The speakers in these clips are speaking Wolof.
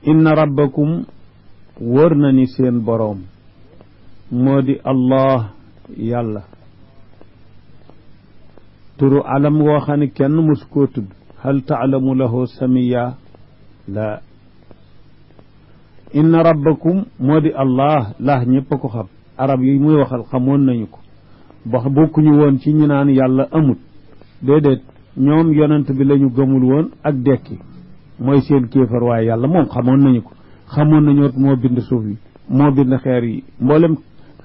inna rabbakum wër na ni seen boroom moo di allah yàlla turu alam woo xam ne kenn mosu koo tudd hal taalamu lahu samiya la inna rabbakum moo di allah laa ñëpp a ko xam arab yi muy waxal xamoon nañu ko bokkuñu woon ci ñu naan yàlla amut déedéet ñoom yonent bi lañu gëmul woon ak dekki mooy seen kéefar waaye yàlla moom xamoon nañu ko xamoon nañu moo bind suuf yi moo bind xeer yi mboolem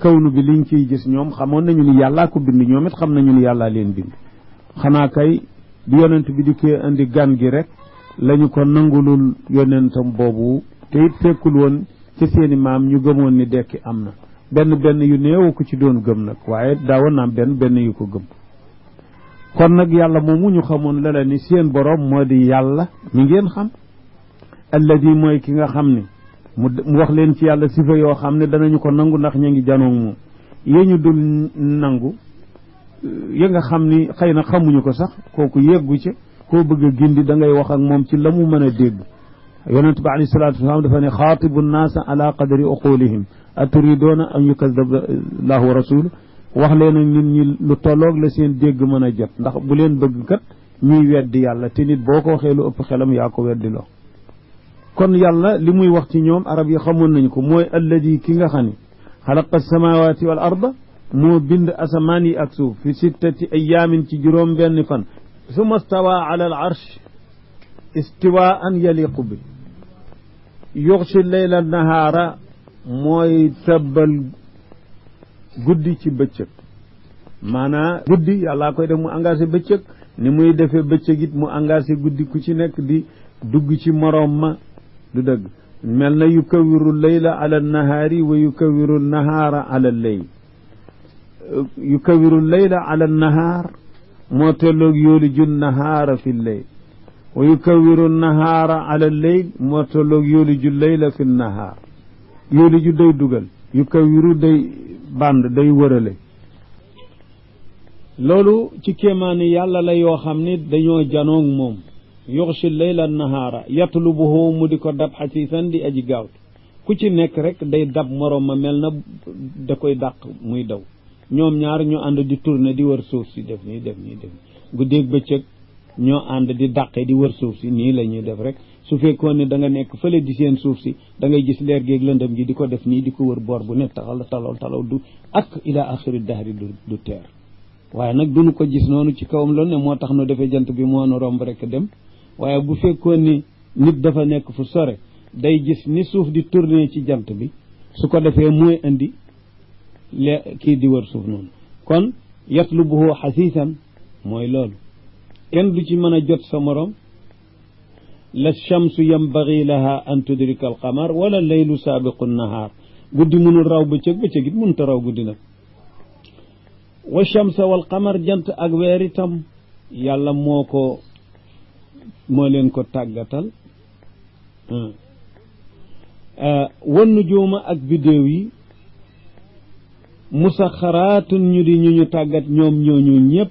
kawnu bi liñ ciy gis ñoom xamoon nañu ni yàllaa ko bind ñoom it xam nañu ni yàllaa leen bind xanaa kay bi yonent bi di kee indi gan gi rek lañu ko nangulul yonentam boobu te it fekkul woon ci seeni maam ñu gëmoon ni dekki am na benn yu néew ko ci doon gëm nag waaye daawoon naam benn yu ko gëm kon nag yàlla moomu ñu xamoon la ni seen borom moo di yàlla mi ngeen xam alladi mooy ki nga xam ne mu wax leen ci yàlla sifa yoo xam ne danañu ko nangu ndax ñu ngi janoog moom yee ñu dul nangu yi nga xam ni xëy na xamuñu ko sax kooku yeggu ca koo bëgg a gindi da ngay wax ak moom ci la mu mën a dégg yonent bi alayhi salaatu wasalaam dafa ne xaatibu nnaasa ala qadri uqulihim aturidoona an yukadaba allahu wa rasuluhu wax leen ak nit ñi lu tolloog la seen dégg mën a jot ndax bu leen bëgg kat ñuy weddi yàlla te nit boo ko waxee lu ëpp xelam yaa ko weddi loo kon yàlla li muy wax ci ñoom arab yi xamoon nañu ko mooy alladi ki nga xam ne xalaqa samawati wal arda moo bind asamaan yi ak suuf fi sittati ayaamin ci juróom benn fan summa stawa ala al arsh istiwaan yaliqu bi yuxshi leyla nahaara mooy tëbbal guddi ci bëccëg maanaa guddi yàllaa koy def mu engagé bëccëg ni muy defee bëccëg it mu engagé guddi ku ci nekk di dugg ci moroom ma du dëgg mel na yukawiru leyla ala nahaari wa yukawiru nahaara ala leyl yukawiru leyla ala nahaar moo tolloog yooliju nahaara fi leyl wa yukawiru nahaara ala leyl moo tolloog yooliju leyla fi nahaar yooliju day dugal yukawiru day band day wërale loolu ci kéemaani yàlla la yoo xam ni dañoo janoog moom yuxshi leyla nahaara yatlubuhu mu di ko dab xasiisan di aji gaawtu ku ci nekk rek day dab moroom ma mel na da koy dàq muy daw ñoom ñaar ñu ànd di tourner di wër suuf si def nii guddeeg bëccëg ñoo ànd di dàqe di wër suuf si nii la ñuy def rek su fekkoon ne da nga nekk fële di seen suuf si da ngay gis leer géeg lëndëm gi di ko def nii di ko wër boor bu ne talaw du ak ila axiri dahri du teer waaye nag duñu ko gis noonu ci kawam loolu ne moo tax nu defee jant bi moo nu romb rek dem waaye bu fekkoon ni nit dafa nekk fu sore day gis ni suuf di tourner ci jant bi su ko defee mooy indi kii di wër suuf noonu kon yatlubuhu xasiisan mooy loolu kenn du ci mën a jot sa morom la shamsu yambagi laha an tudrika al qamar wala leylu saabiqu nahaar guddi mënul raw bëccëg bëccëg it mënut a raw guddi nag wa shamsa wal qamar jant ak weer itam yàlla moo leen ko tàggatal wan nujuuma ak biddéew yi musaxaraatun ñu di ñu tàggat ñoom ñooñu ñëpp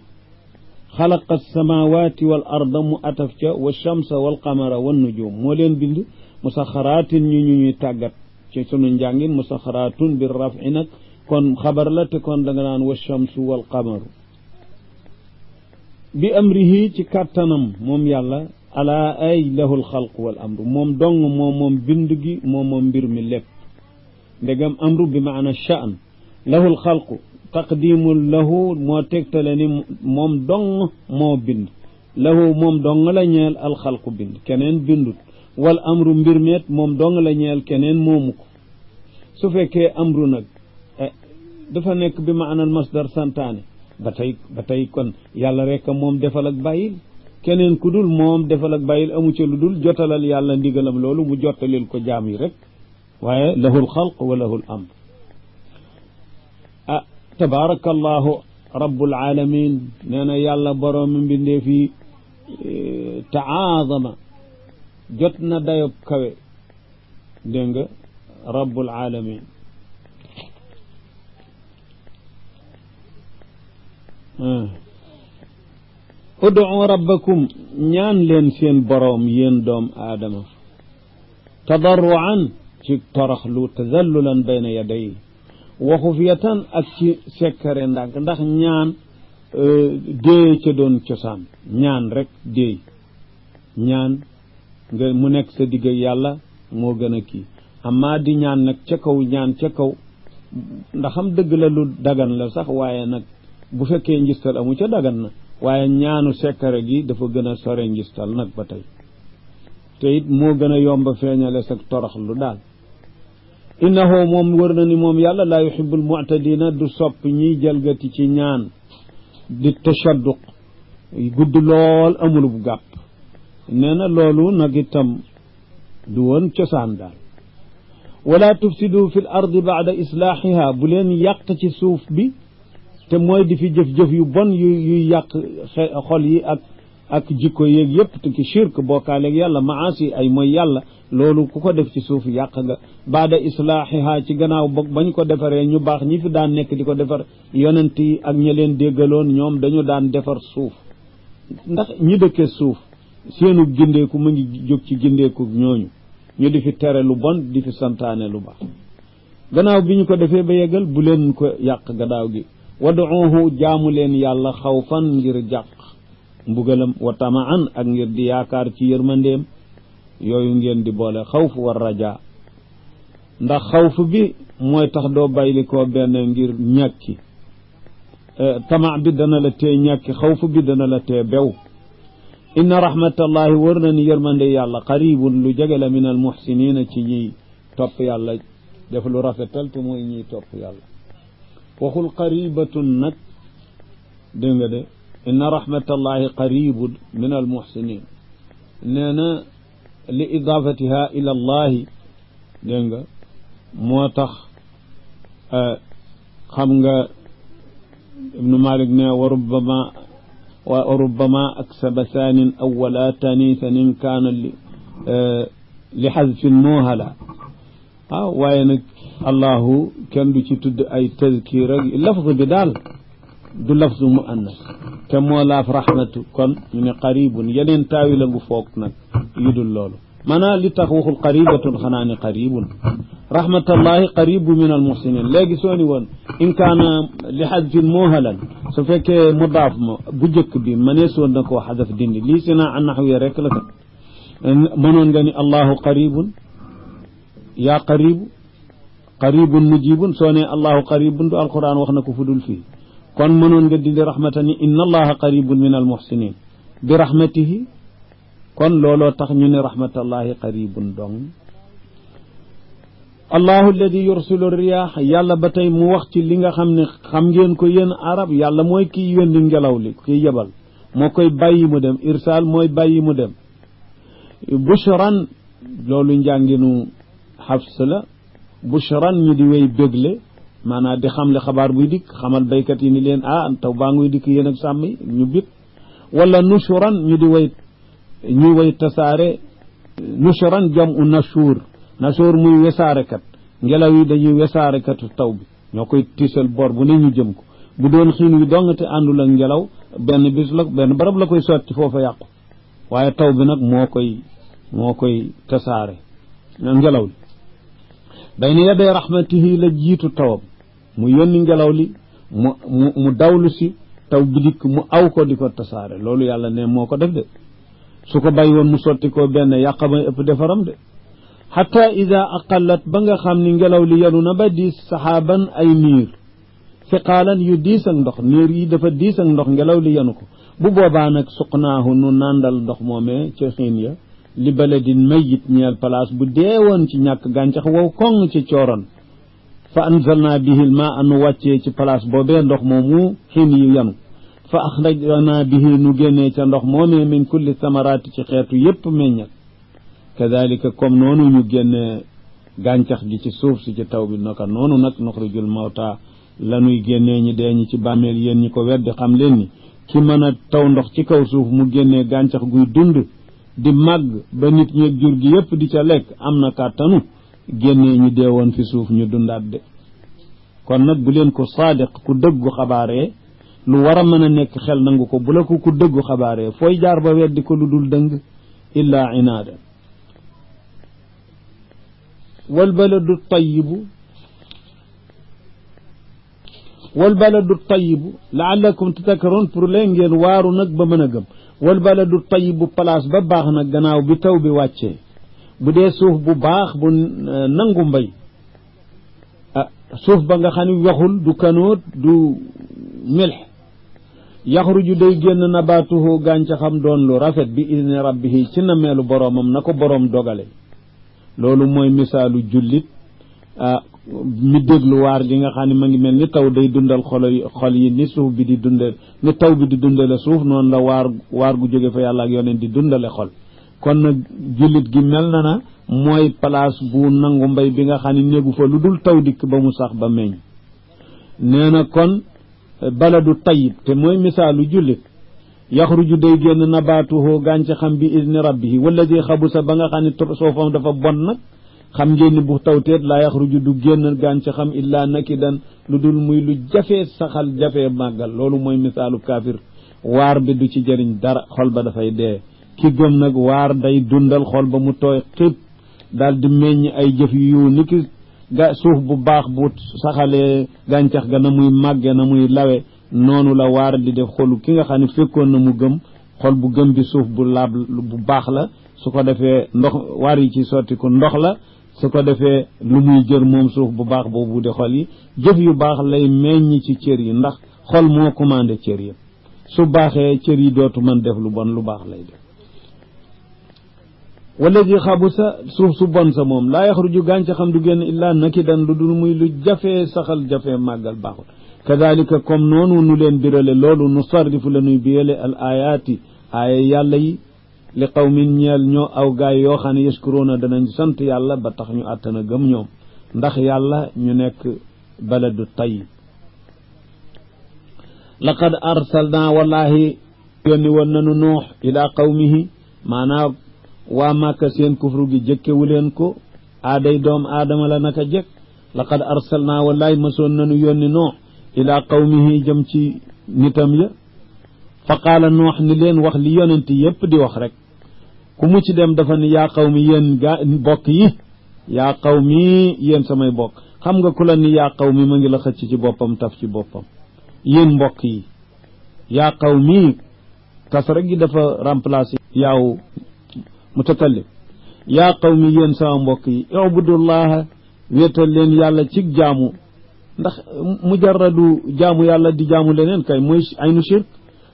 xalaqa samawati wal arda mu ataf ca wa shamsa wal qamara wan nujum moo leen bind musaxaraatin ñuy tàggat ci sunu njàngin musaxaraatun bir rafi nag kon xabar la te kon da nga naan wa shamsu wal qamaru bi amrihi ci kàttanam moom yàlla ala ay lahu alxalqu wal amru moom dong moom bind gi moom mbir mi lépp ndegam amru bi maana sha'n lahu alxalqu taqdimul lahu moo tegtale ni moom dong moo bind lahu moom dong la ñeel alxalqu bind keneen bindut wal amru mbir meet moom dong la ñeel keneen moomu ko su fekkee amru nag dafa nekk bi maanal masdar santaane ba tey kon yàlla rek moom defal ak bàyyil keneen ku dul moom defal ak bàyyil amu ca lu dul jotalal yàlla ndigalam loolu mu jottalil ko jaam yi rek waaye lahul xalq wa lahul amr tabaarakallahu rabbul alamin nee na yàlla boroomi mbindee fi taazama jot na dayob kawe dégg nga rabbul alamin ud'u rabbakum ñaan leen seen boroom yéen doom aadama tadarruan ci toroxlu tazallulan bayna yaday wa xufiyatan ak ci sekkare ndànk ndax ñaan déey ca doon cosaan ñaan rek déey ñaan nga mu nekk sa digg yàlla moo gën a kii amaa di ñaan nag ca kaw ñaan ca kaw ndaxam dëgg la lu dagan la sax waaye nag bu fekkee njistal amu ca dagan na waaye ñaanu sekkare gi dafa gën a sore njistal nag ba tey te it moo gën a yomba feeñale sa torox lu daal innahu moom wër na ni moom yàlla laa yuhibbul mu'tadina du sopp ñiy jalgati ci ñaan di tashadduq gudd lool amul bu gàpp nee na loolu nag itam du woon cosaan daal wala tufsidu fi l ardi baada islaahiha bu leen yàq ci suuf bi te mooy di fi jëf-jëf yu bon yuy yàq xol yi ak jikko yeeg yëpp te ki shirk bokkaaleeg yàlla maasi ay mooy yàlla loolu ku ko def ci suuf yàq nga baada islaahiha ci gannaaw bokk bañ ko defaree ñu baax ñi fi daan nekk di ko defar yonent yi ak ña leen déggaloon ñoom dañu daan defar suuf ndax ñi dëkkee suuf seenu gindeeku mu ngi jóg ci gindeeku ñooñu ñu di fi tere lu bon di fi santaane lu baax gannaaw bi ñu ko defee ba yeggal bu leen ko yàq gannaaw gi waduuhu jaamu leen yàlla xawfan ngir jàq mbugalam wa tamaan ak ngir di yaakaar ci yërmandeem yooyu ngeen di boole xawf war rajaa ndax xawf bi mooy tax doo bayli koo benn ngir ñàkki tama bi dana la tee ñàkki xawf bi dana la tee bew inna rahmatallahi wër na ni yërmande yàlla qaribun lu jege la min al muhsinina ci ñiy topp yàlla def lu rafetal te mooy ñiy topp yàlla waxul qaribatun nag dégg nga de inna rahmatallahi qaribun min al muhsinin nee na li idafatiha ila allahi dégg nga moo tax xam nga ibnu malik ne wa rubbama aksaba saanin awwala tanisan in kaana li xadfin muuhala waaw waaye nag allahu kenn du ci tudd ay tazkir ak lafz bi daal du lafzu muannas te moo laaf rahmatu kon ñu ne qaribun yeneen taawi la ngu foog nag yu dul loolu maanaam li tax waxul qaribatun xanaa ne qaribun rahmatallahi qaribu min al muhsinin léegi soo ni woon in kaana li xadfin muuhalan su fekkee mudaaf ma bu njëkk bi mënee soon na koo xadaf dindi lii si naa an naxwiya rek la kat mënoon nga ni allahu qaribun yaa qaribu qaribun mujibun soo ne allahu qaribun du alquran wax na ko fu dul fii kon mënoon nga dindi rahmatan ni inna allaha qaribun min al muhsinin bi rahmatihi kon looloo tax ñu ne rahmatallahi qaribun dong allahu alladi yursilu riyaax yàlla ba tey mu wax ci li nga xam ne xam ngeen ko yéen arab yàlla mooy kiy yónni ngelaw li kiy yebal moo koy bàyyi mu dem irsaal mooy bàyyi mu dem bushran loolu njànginu xafs la bushran ñu di way bégle maanaam di xamle xabaar buy dikk xamal baykat yi ni leen taw baa nguy dikk yéen ak sàmm yi ñu bit wala nushuran ñu di way ñuy way tasaare nushuran jamu nashuur muy wesaarekat ngelaw yi dañuy wesaarekatu taw bi ñoo koy tiisal bor bu ne ñu jëm ko bu doon xiin wi dong te àndul ak ngelaw benn bis la benn barab la koy sotti foofa yàqu waaye taw bi nag moo koy tasaare ngelaw li bayna yaday rahmatihi la jiitu tawam mu yónni ngelaw li mu dawlu si taw bi dikk mu aw ko di ko tasaare loolu yàlla ne moo ko def de su ko bàyyi woon mu sotti ko benn yàq may ëpp defaram de xata ida aqallat ba nga xam ni ngelaw li yanu na ba diis saxaaban ay niir siqaalan yu diis ak ndox niir yi dafa diis ak ndox ngelaw li yanu ko bu boobaa nag suqnaahu nu nàndal ndox moomee ca xiin ya li baladin mayit ñeel place bu deewoon ci ñàkk gàncax wow koŋ ci cooroon fa anzalna bihi ma anu wàccee ci place boobee ndox moomu xiin yi yanu fa axrajna bihi nu génnee ca ndox moomee min kulli samaraati ci xeetu yépp meññat kadalika comme noonu ñu génne gàncax gi ci suuf si ci taw bi naka noonu nag nuxrijul mawta lanuy génnee ñi dee ñi ci bàmmeel yéen ñi ko weddi xam leen ni ki mën a taw ndox ci kaw suuf mu génnee gàncax guy dund di màgg ba nit ñeeg jur gi yépp di ca lekk am na kàttanu génnee ñi dee woon fi suuf ñu dundaat de kon nag bu leen ko saadiq ku dëggu xabaaree lu war a mën a nekk xel nangu ko bu la ko ku dëggu xabaaree fooy jaar ba weddi ko lu dul dëng illaa inaada walbaladu tayibu laallakum tatakaroon pour leen ngeen waaru nag ba mën a gëm walbaladu tayibu place ba baax nag gannaaw bi taw bi wàccee bu dee suuf bu baax bu nangu mbay suuf ba nga xam ne waxul du kanoot du milx yaxruju day génn nabaatuhu gàncaxam doon lu rafet bi idni rabbihi ci nameelu boroomam na ko boroom dogale loolu mooy misaalu jullit mi déglu waar gi nga xam ne ma ngi mel ni taw day dundal xol yi ni suuf bi di dundal ni taw bi di dundale suuf noonu la waar gu jóge fa yàlla ak yoneen di dundale xol kon nag jullit gi mel na mooy place bu nangu mbay bi nga xam ne néegu fa lu dul taw dikk ba mu sax ba meññ nee na kon baladu tayyib te mooy misaalu jullit yaxruju day génn nabaatuhu gàncaxam bi idni rabbihi walladi xabusa ba nga xam ne soofam dafa bon nag xam ngeen ni bu tawteet laa yaxruju du génn gàncaxam illaa nakidan lu dul muy lu jafee saxal jafee màggal loolu mooy misaalu kaafir waar bi du ci jëriñ dara xol ba dafay dee ki gëm nag waar day dundal xol ba mu tooy xib daal di meññ ay jëf yu ni ki suuf bu baax bu saxalee gàncax ga na muy màgge na muy lawe noonu la waar di def xolu ki nga xam ne fekkoon na mu gëm xol bu gëm bi suuf bu laab bu baax la su ko defee ndox waar yi ci sotti ko ndox la su ko defee lu muy jër moom suuf bu baax boobu di xol yi jëf yu baax lay meññ ci cër yi ndax xol moo commandé cër yi su baaxee cër yi dootu mën def lu bon lu baax lay def wala ji xabu sa suuf su bon sa moom laa yaxruju gàncaxam du génn illaa nakidan lu dul muy lu jafee saxal jafee màggal baaxul kadalika comme noonu nu leen birale loolu nu sarrifu la nuy biyale al ayaati aaya yàlla yi li qawmin ñeel ñoo aw gaay yoo xam ne yashkuruuna danañ sant yàlla ba tax ñu àttana gëm ñoom ndax yàlla ñu nekk baladu tayyib laqad arsalna wallahi yónni woon nanu nuux ila qawmihi maanaam waa Màkka seen kufru gi jëkkewu leen ko aaday doom aadama la naka jëkk laqad arsalna wallahi masoon nanu yónni nuux ila qawmihi jëm ci nitam ya fa qaala nuux ni leen wax li yonent yépp di wax rek ku mu ci dem dafa ni yaa qawmi yéen bokk yi yaa qawmi yéen samay bokk xam nga ku la ni yaa qawmi ma ngi la xëcc ci boppam taf ci boppam yéen mbokk yi yaa qawmi kasra gi dafa remplacer yaaw mutakallim yaa qawmi yéen sama mbokk yi ubudullaha wéetal leen yàlla ci jaamu ndax mujarradu jaamu yàlla di jaamu leneen kay mooy aynu shirk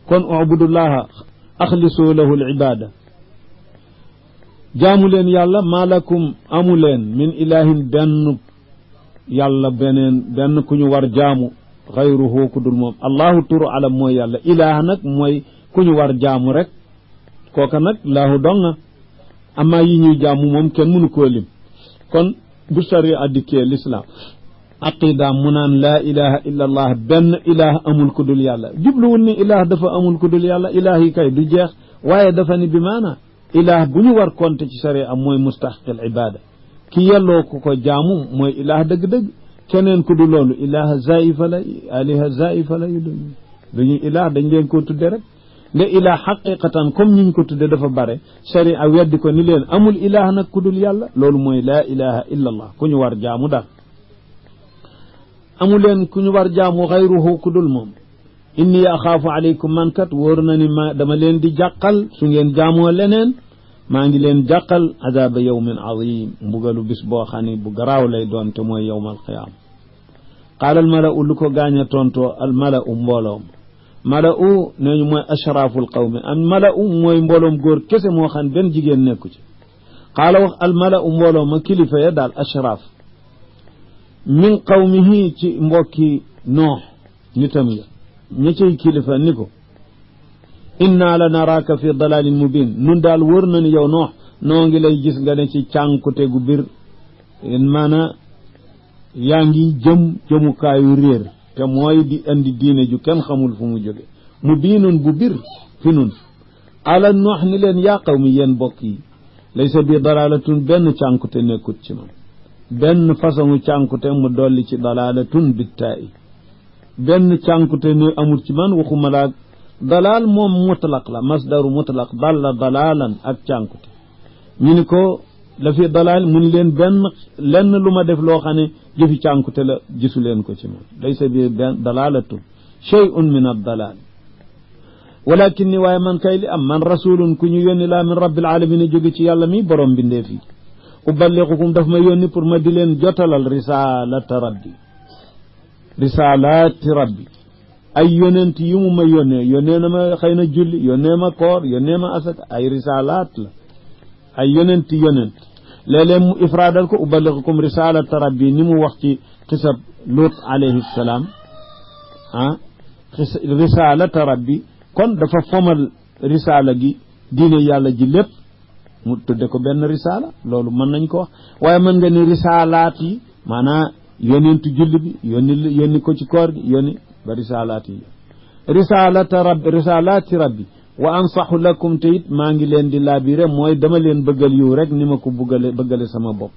kon ubudullaha axlisu lahu al ibada jaamu leen yàlla malakum amu leen min ilahin benn yàlla benn ku ñu war jaamu xayruhu ku dul moom allahu turu alam mooy yàlla ilaah nag mooy ku ñu war jaamu rek kooka nag laahu donga amma yi ñuy jaamu moom kenn mënu koo lim kon bu sariya dikkee l'islam aqida mu naan laa ilaha illa allah benn ilaah amul ku dul yàlla jubluwul ni ilaah dafa amul ku dul yàlla ilaah yi kay du jeex waaye dafa ni bi maana ilaah bu ñu war konte ci sariya am mooy mustaxiqil ibada ki yelloo ku ko jaamu mooy ilaah dëgg-dëgg keneen ku dul loolu ilaah zaifa la aliha zaifa la yu duñu ilaah dañ leen ko tudde rek nde ilaah xaqiqatan comme ñiñ ko tudde dafa bare sariya weddi ko ni leen amul ilaah nag ku dul yàlla loolu mooy laa ilaha illa allah ku ñu war jaamu daal amu leen ku ñu war jaamu xayruhu ku dul moom inni axaafu alaykum man kat wóor na ni ma dama leen di jàqal su ngeen jaamoo leneen maa ngi leen jàqal azaba yawmin azim mbugalu bis boo xam ne bu garaaw lay doon te mooy yawmal qiyaama qaala al mala'u lu ko gaañ a tontoo al mala'u mbooloom mala'u nee ñu mooy ashraful qawmi am mala'u mooy mbooloom góor kese moo xam benn jigéen nekku ci qaala wax al mala'u mbooloom ma kilifa ya daal ashraf min qawmihi ci mbokki noox nitam ya ña cay kilifa ni ko inna la naraaka fi dalalin mubin nun daal wër na ni yow noox noo ngi lay gis nga ne ci cànkute gu bir maana yaa ngi jëmukaayu réer te mooy di andi diine ju kenn xamul fu mu jóge mubinun bu bir fi nun ala noox ni leen yaa qawmi yéen bokk yi laysa bi dalalatun benn cànkute nekkut ci man benn façon cànkute mu dolli ci dalalatun bittaa'i benn cànkute ne amul ci man waxuma laag dalaal moom mutlaq la masdaru mutlaq dalla dalalan ak cànkute ñu ni ko la fi dalaal mun leen lenn lu ma def loo xam ne jëfi cànkute la gisu leen ko ci moom laysa bi dalaalatun shay'un min ad-dalaal walakin ni waaye man kay li am man rasulun ku ñu yónni laa min rabbil alamin jóge ci yàlla mi borom bindee fii uballighukum daf ma yónni pour ma di leen jotalal risalaati rabbi ay yonent yu mu ma yónnee na ma xëy na julli yónnee ma koor yónnee ma asaka ay risalaat la ay yonent léeg-léeg mu ifraadal ko uballighukum risalata rabbi ni mu wax ci xisab Lut alayhi salaam risalata rabbi kon dafa fomal risala gi diine yàlla ji lépp mu tudde ko benn risala loolu mën nañ ko wax waaye mën nga ni risalaat yi maanaam yonentu julli bi yónni ko ci koor gi yónni ba risalaat yi risalaati rabbi wa ansaxu lakum te it maa ngi leen di laabire mooy dama leen bëggal yiw rek ni ma ko bëggale sama bopp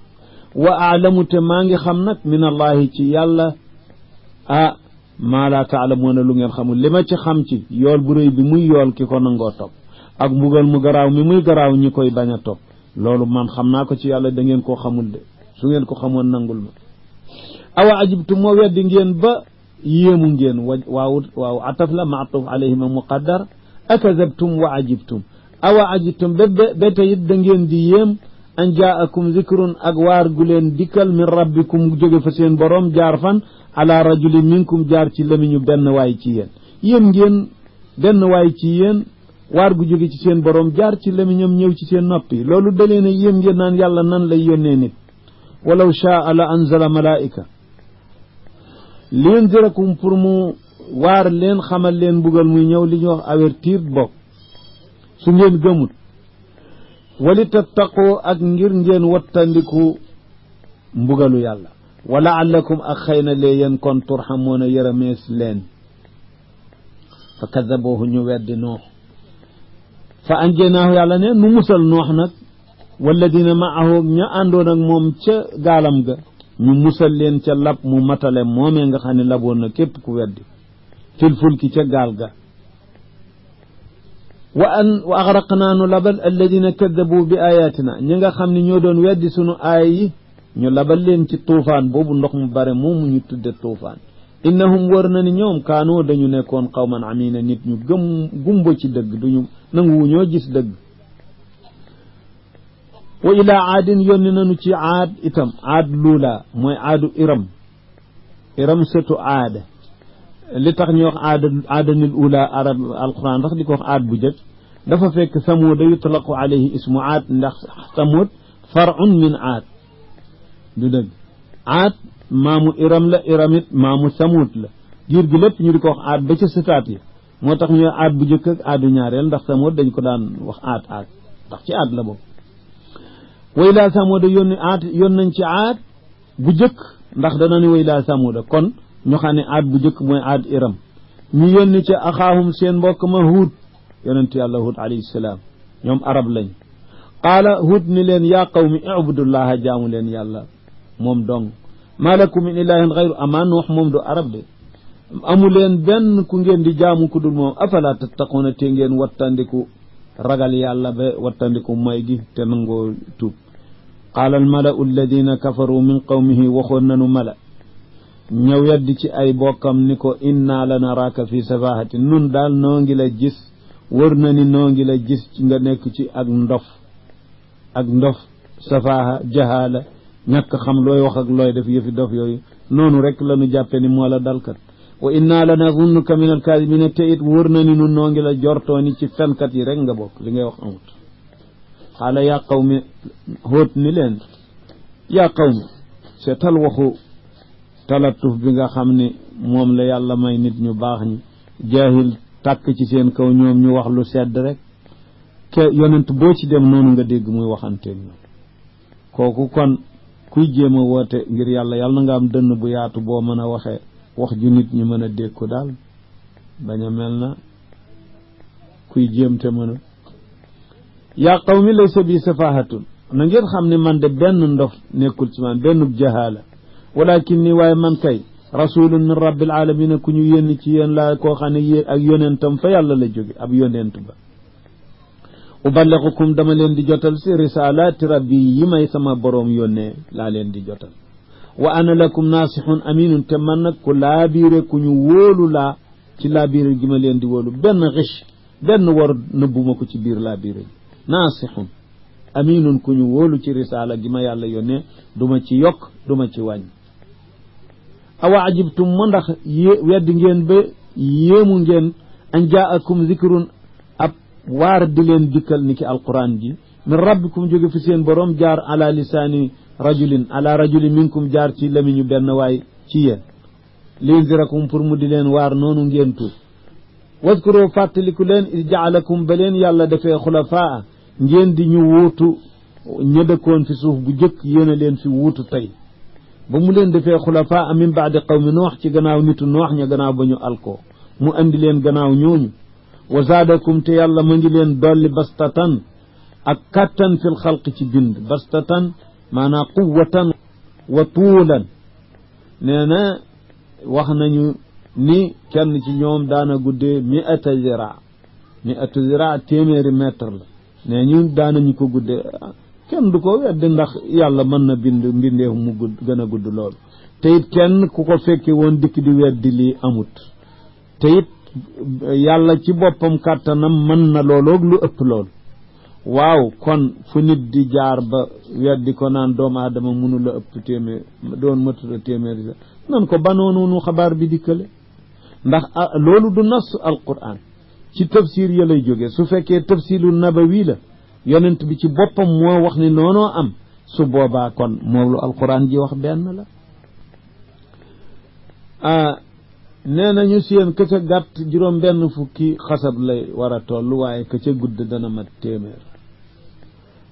wa aalamu te maa ngi xam nag min allahi ci yàlla maa laa taalamuuna lu ngeen xamul li ma ci xam ci yool bu rëy bi muy yool ki ko nangoo topp ak mbugal mu garaaw mi muy garaaw ñi koy bañ a topp loolu man xam naa ko ci yàlla da ngeen koo xamul de su ngeen ko xamoon nangul ma awa ajibtum moo weddi ngeen ba yéemu ngeen waaw ataf la maatuf alayhima muqaddar akazabtum wa ajibtum awa ajibtum ba tey it da ngeen di yéem an jaakum zikrun ak waar gu leen dikkal min rabbikum jóge fa seen borom jaar fan ala rajulin minkum jaar ci lamiñu benn waay ci yéen ngeen benn waay ci yéen waar gu jóge ci seen borom jaar ci lamiñam ñëw ci seen noppi loolu da leen a yéem ngeen naan yàlla nan lay yónnee nit walaw shaa la anzala malaika liyunzirakum pour mu waar leen xamal leen mbugal muy ñëw li ñuy wax avertir bokk su ngeen gëmut wali tattaqoo ak ngir ngeen wattandiku mbugalu yàlla wa laallakum ak xëy na lee yéen kon turxamuuna yërëmees leen fa kadaboohu ñu weddi noox fa anjaynaahu yàlla ne nu musal noox nag walladina maahu ña àndoon ak moom ca gaalam ga ñu musal leen ca lab mu matale moomee nga xam ne laboon na képp ku weddi fil fulki ca gaal ga wa agraqnaa nu labal alladina kaddabu bi ayatina ñi nga xam ne ñoo doon weddi sunu aaya yi ñu labal leen ci tuufaan boobu ndox mu bare moomu ñu tudde tuufaan innahum wër na ni ñoom kaanoo dañu nekkoon qawman amina nit ñu gumbo ci dëgg duñu nanguwu ñoo gis dëgg wa ilaa aadin yónni nañu ci aad itam aad luula mooy aadu iram sëtu aada li tax ñu wax aadanil ula arab alquran tax di ko wax aad bu jëkk dafa fekk samuuda yutlaqu alayhi ismu aad ndax samuud far'un min aad du dëgg aad maamu iram la iramit maamu samuud la giir gi lépp ñu di ko wax aad ba ca sëtaat yi moo tax ñu aad bu jëkk ak aadu ñaareel ndax samuud dañ ko daan wax aad ndax ci aad la boobu way laa samuuda yónni nañ ci aad bu jëkk ndax dana ni way laa samuuda kon ñu xam ne aad bu jëkk mooy aad iram ñu yónni ca axaahum seen mbokk ma huud yonent yàlla huud alayhi salaam ñoom arab lañ qaala huud ni leen yaa qawmi ibudullaha jaamu leen yàlla moom dong maa lakum min ilahin xayru amaa noox moom du arab de amu leen benn ku ngeen di jaamu ku dul moom afala tattaquuna te ngeen wattandiku ragal yàlla ba wattandiku may gi te nangoo tuub qaala al malau alladina kafaru min qawmihi waxoon nanu mala ñëw yeddi ci ay bokkam ni ko inna la naraaka fi safahatin nun daal noo ngi la gis wër na ni noo ngi la gis nga nekk ci ak ndof safaha jahala ñàkk xam looy wax ak looy def yëfi dof yooyu noonu rek la nu jàppe ni moo la dalkat wa inna la nazunnuka min alkaadibina te it wër na ni nun noo ngi la jortoo ni ci fenkat yi rek nga bokk li ngay wax amut xaala yaa qawmi hóot ni leen yaa qawmi seetal waxu talatuf bi nga xam ne moom la yàlla may nit ñu baax ñi jaahil tàkk ci seen kaw ñoom ñu wax lu sedd rek ke yonent boo ci dem noonu nga dégg muy waxanteeg ñoom kooku kon kuy jéem a woote ngir yàlla na nga am dënn bu yaatu boo mën a waxee wax ju nit ñi mën a dégg ko daal bañ a mel na kuy jéem te mën a yaa qawmi laysa bi safahatun na ngeen xam ne man de benn ndof nekkul ci man benn jahaala walakin ni waaye man kay rasulun min rabbil alamin ku ñu yónni ci yéen laa koo xam ne ak yonentam fa yàlla la jóge ab yonent ba uballighukum dama leen di jotal si risalaati rabbi yi may sama boroom yónnee laa leen di jotal wa ana lakum naasihun aminun te man nag ku laabiire ku ñu wóolu laa ci laabiire gi ma leen di wóolu benn xish benn war nëbbuma ko ci biir laabiire gi naasihun aminun ku ñu wóolu ci risaala gi ma yàlla yónnee duma ci yokk duma ci wàññ awa ajibtum mu ndax weddi ngeen ba yéemu ngeen an jaakum zikrun ab waar di leen dikkal ni ki alquran ji min rabbikum jóge fi seen borom jaar ala lisaani rajulin minkum jaar ci lamiñu benn waay ci yéen linzirakum pour mu di leen waar noonu ngeen tuub wadkuru fàttaliku leen is jaalakum ba leen yàlla dafee xulafaa ngeen di ñu wuutu ña dëkkoon fi suuf bu jëkk yéen a leen fi wuutu tey ba mu leen defee xulafaa min baadi qawmi noox ci gannaaw nitu noox ña gannaaw ba ñu alkoo mu andi leen gannaaw ñooñu wa zaadakum te yàlla ma ngi leen dolli bastatan ak kattan fil xalq ci bind bastatan maanaam quwwatan wa tuulan nee na wax nañu ni kenn ci ñoom daana guddee mi'ata zira téeméeri mètre la ne ñu daanañu ko guddee kenn du ko weddi ndax yàlla mën na bind mbindeef mu gudd gën a gudd loolu te it kenn ku ko fekke woon dikk di weddi lii amut te it yàlla ci boppam kàttanam mën na looloog lu ëpp lool waaw kon fu nit di jaar ba weddi ko naan doomu aadama mënu la ëpp téeméer doon matuta téeméeri la nan ko banoonu nu xabaar bi dikkale ndax loolu du nas alquran ci tafsir ya lay jóge su fekkee tafsiru nabawi la yonent bi ci boppam moo wax ni noonoo am su boobaa kon moom lu alquran ji wax benn la nee nañu seen ka ca gàtt juróom benn fukki xasab lay war a toll waaye ka ca gudd dana mat téeméer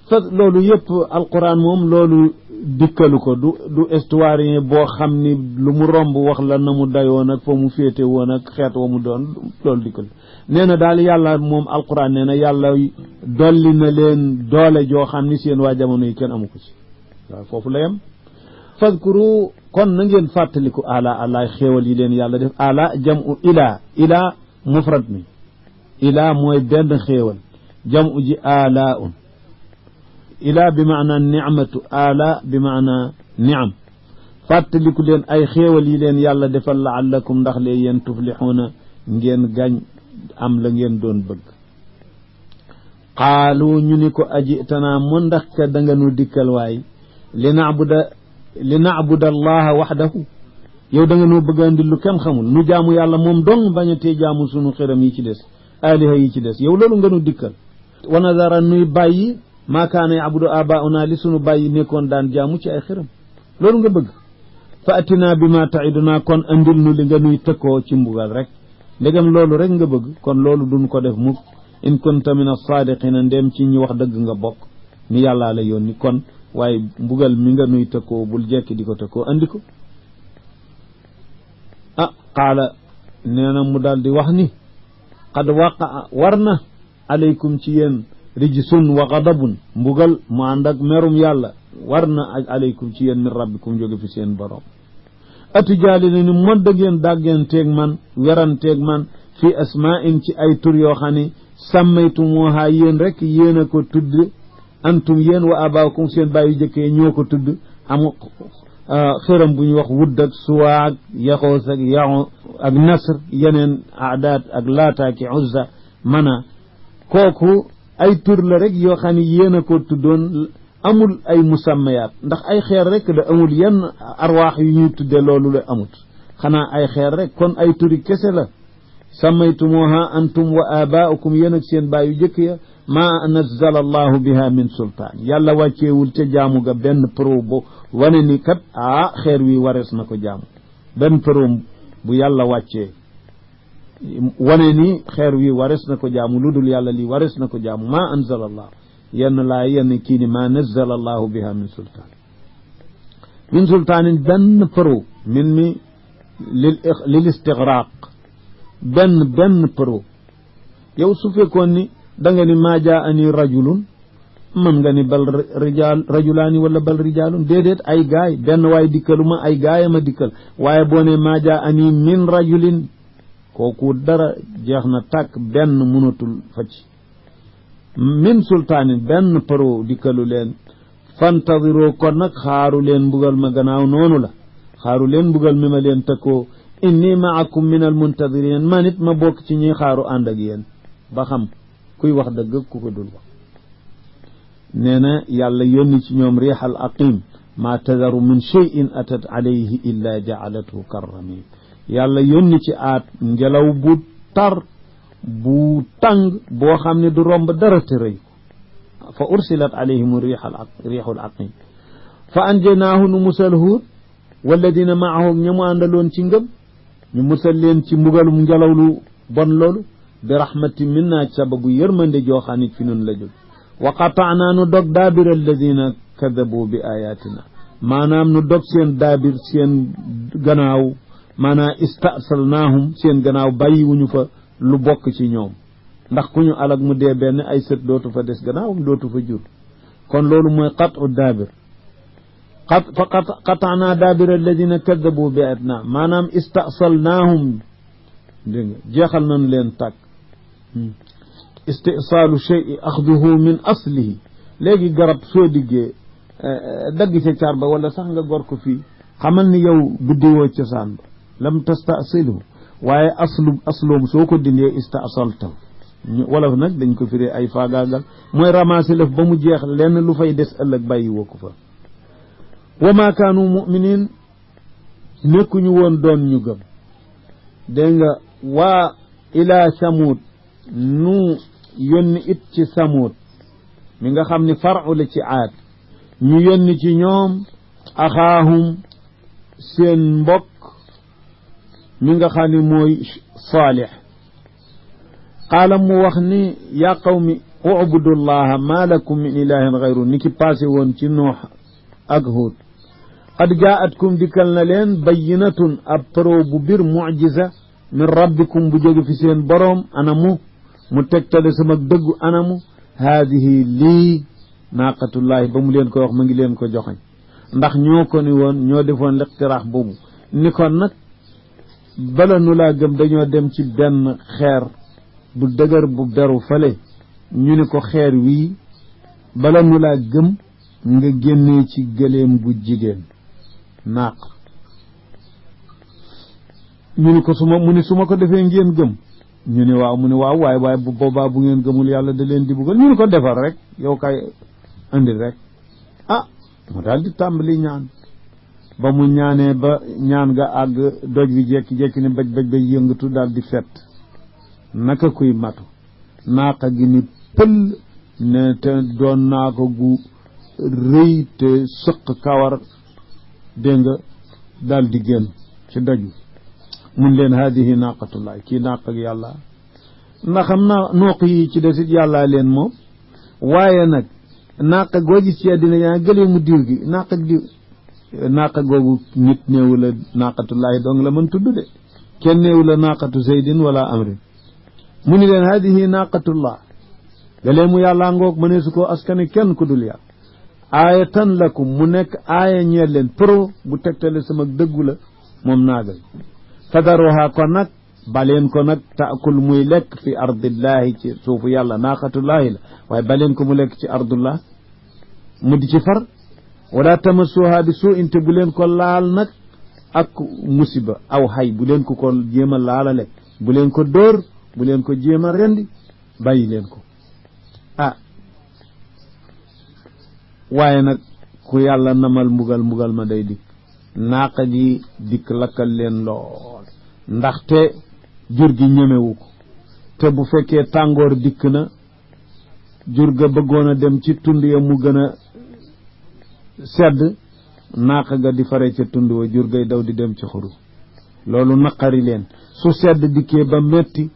fa loolu yëpp alquran moom loolu dikkalu ko du histoire boo xam ni lu mu romb wax la na mu dayoon ak fa mu féete woon ak xeet wa mu doon loolu dikkalu nee na daal yàlla moom alquran nee na yàlla dolli na leen doole joo xam ni seen waa jamono yi kenn amu ko ci waaw foofu la yem fadkuru kon na ngeen fàttaliku ala xéewal yi leen yàlla def ala jamu ila mufrad mi ila mooy benn xéewal jamu ji alaun ila bi maana nicmatu ala bi maana niam fàttaliku leen ay xéewal yi leen yàlla defal laallakum ndax lee yéen tuflixuuna ngeen gañ am la ngeen doon bëgg qaalu ñu ni ko ajitanaa mu ndax ka da nga nu dikkal waay li nacbuda allaha waxdahu yow da nga noo bëgg andi lu kenn xamul nu jaamu yàlla moom dong bañ a tee jaamu sunu xiram yi ci des aliha yi ci des yow loolu nga nu dikkal wa nadara nuy bàyyi maa kaana yabudu abauna li sunu bàyyi nekkoon daan jaamu ci ay xiram loolu nga bëgg fa atina bi ma taiduna kon andil nu li nga nuy tëkkoo ci mbugal rek ndegam loolu rek nga bëgg kon loolu duñ ko def mukk in kunta min as-saadiqina ndem ci ñi wax dëgg nga bokk ni yàllaa la yónni kon waaye mbugal mi nga nuy tëkkoo bul jekki di ko tëkkoo andi ko qaala nee na mu daal di wax ni qad waqa war na alaykum ci yéen rijsun wa ghadabun mbugal mu ànd ak merum yàlla war na alaykum ci yéen min rabbikum jóge fi seen borom atujaali ni mon da ngeen dàggenteeg man weranteeg man fi asmaa'in ci ay tur yoo xam ne sàmmaytumuha yéen rek yéen a ko tudd antum yéen wa abaakum seen bàyyi jëkkee ñoo ko tudd amu xëram bu ñu wax wudd ak suwaag yaxoos ak yaxo ak nasr yeneen aadaat ak laataaki uzza mana kooku ay tur la rek yoo xam ne yéen a ko tuddoon amul ay musammayaat ndax ay xeer rek la amul yenn arwaax yu ñuy tudde loolu la amut xanaa ay xeer rek kon ay turi kese la sammaytumuha antum wa abaaukum yéen ak seen bàyyi jëkk ya ma nazzala allahu biha min sultaan yàlla wàcceewul ca jaamu ga benn pro bo wane ni kat xeer wi warees na ko jaamu benn pro bu yàlla wàccee wane ni xeer wi warees na ko jaamu lu dul yàlla lii warees na ko jaamu ma anzala allah yenn laa yenn kii ni ma nazzala allahu biha min sultaan min sultaanin benn pro min mi lil istigraq benn pro yow su fekkoon ni da nga ni maa jaa ani rajulun mën nga ni bal rajulaani wala bal rijaalun déedéet ay gaay benn waay dikkaluma ay gaayama dikkal waaye boo ne maa jaa ani min rajulin kooku dara jeex na tàkk benn mënatul facc min sultaanin benn pro dikkalu leen fantadiru kon nag xaaru leen mbugal ma gannaaw noonu la xaaru leen mbugal mi ma leen tëkkoo inni maakum min al muntadirin man it ma bokk ci ñuy xaaru ànd ak yéen ba xam kuy wax dëgg ku ko dul wax nee na yàlla yónni ci ñoom riixal aqim ma tadaru min cheyin atat alayhi illa jaalathu karramim yàlla yónni ci aat ngelaw bu tar bu tàng boo xam ne du romb dara te rëy fa ursilat alayhim riixul aqim fa anjaynaahu nu musal Huud walladina maahu ñamu àndaloon ci ngëm ñu musal leen ci mbugalum ngelaw lu bon loolu bi rahmati minna sababu yërmande joo xam ne fi nun la jóg wa qataanaa nu dog daabir alladina kadabu bi ayatina maanaam nu dog seen daabir seen gannaaw maanaam istasalnaahum seen gannaaw bàyyiwuñu fa lu bokk ci ñoom ndax ku ñu alag mu dee benn ay sët dootu fa des gannaawam dootu fa jur kon loolu mooy qatu daabir fa qataanaa daabir alladina kadabu bi ayatina maanaam istasalnaahum dégg nga jeexal nañu leen tàkk istisaalu shay'i axduhu min aslihi léegi garab soo diggee dagg ca caar ba wala sax nga gor ko fii xamal ni yow buddiwoo cosaan ba lam tastasilhu waaye asloom soo ko dindee istasaltahu wolof nag dañ ko firee ay faagaagal mooy ramasser lëf ba mu jeex lenn lu fay des ëllëg bàyyi woo ko fa wa ma kaanu muminin nekkuñu woon doon ñu gëm dégg nga waa ilaa samuud nu yónni it ci samuud mi nga xam ne faru la ci aad ñu yónni ci ñoom axaahum seen mbokk mi nga xam ne mooy saalix qaala mu wax ni yaa qawmi ubudullaha ma lakum min ilahin gayru ni ki passé woon ci Nuux ak Huud qad jaatkum dikkal na leen bayyinatun ab pro bu bir mucjisa min rabbikum bu jóge fi seen boroom anamu mu tegtale sama dëggu anamu haadihi lii naaqatullahi ba mu leen ko wax ma ngi leen ko joxañ ndax ñoo ko ni woon ñoo defoon liqtiraax boobu ni kon nag bala nu laa gëm dañoo dem ci benn xeer bu dëgër bu beru fale ñu ni ko xeer wii bala nu laa gëm nga génnee ci gëleem gu jigéen naaq ñu ni ko mu ni su ma ko defee ngeen gëm ñu ni waaw mu ni waaw waaye bu boobaa bu ngeen gëmul yàlla da leen di buggal ñu ni ko defar rek yow kay andi rek mu daal di tàmbali ñaan ba mu ñaanee ba ñaan nga àgg doj bi jekki-jekki ne baj ba yëngatu daal di fett naka kuy matu naaqa gi ni pël ne te doon naaka gu rëy te sëq kawar dégg nga daal di génn ci doj bi mun leen haadihi naaqatullah kii naaq ak yàlla ndax xam naa nooq yi ci desit yàllaa leen moom waaye nag naaq goo gis ci àddina yaa gëlee mu diw gi naaq ak diw naaq googu nit néewu la naaqatullahi dong la mën tudd de kenn néewu la naaqatu zaydin wala amrin mu ni leen haadihi naaqatullah gëlee mu yàllaa ngoog mënee su koo askane kenn ku dul yàlla aayatan lakum mu nekk aaya ñeel leen pro bu tegtale sama dëggu la moom naagal fadaruha kon nag baleen ko nag taakul muy lekk fi ardillahi ci suufu yàlla naaqatullahi la waaye baleen ko mu lekk ci ardullah mu di ci far wala tamassuha bi suu inte bu leen ko laal nag ak musiba aw xay bu leen ko jéem a laalale bu leen ko dóor bu leen ko jéem a rendi bàyyi leen ko waaye nag ku yàlla namal mbugal ma day dikk naaqa gi dikk lakkal leen lool ndaxte jur gi ñemewu ko te bu fekkee tàngoor dikk na jur ga bëggoon a dem ci tund ya mu gën a sedd naaqa ga di fare ca tund wa jur gay daw di dem ci xuru loolu naqari leen su sedd dikkee ba metti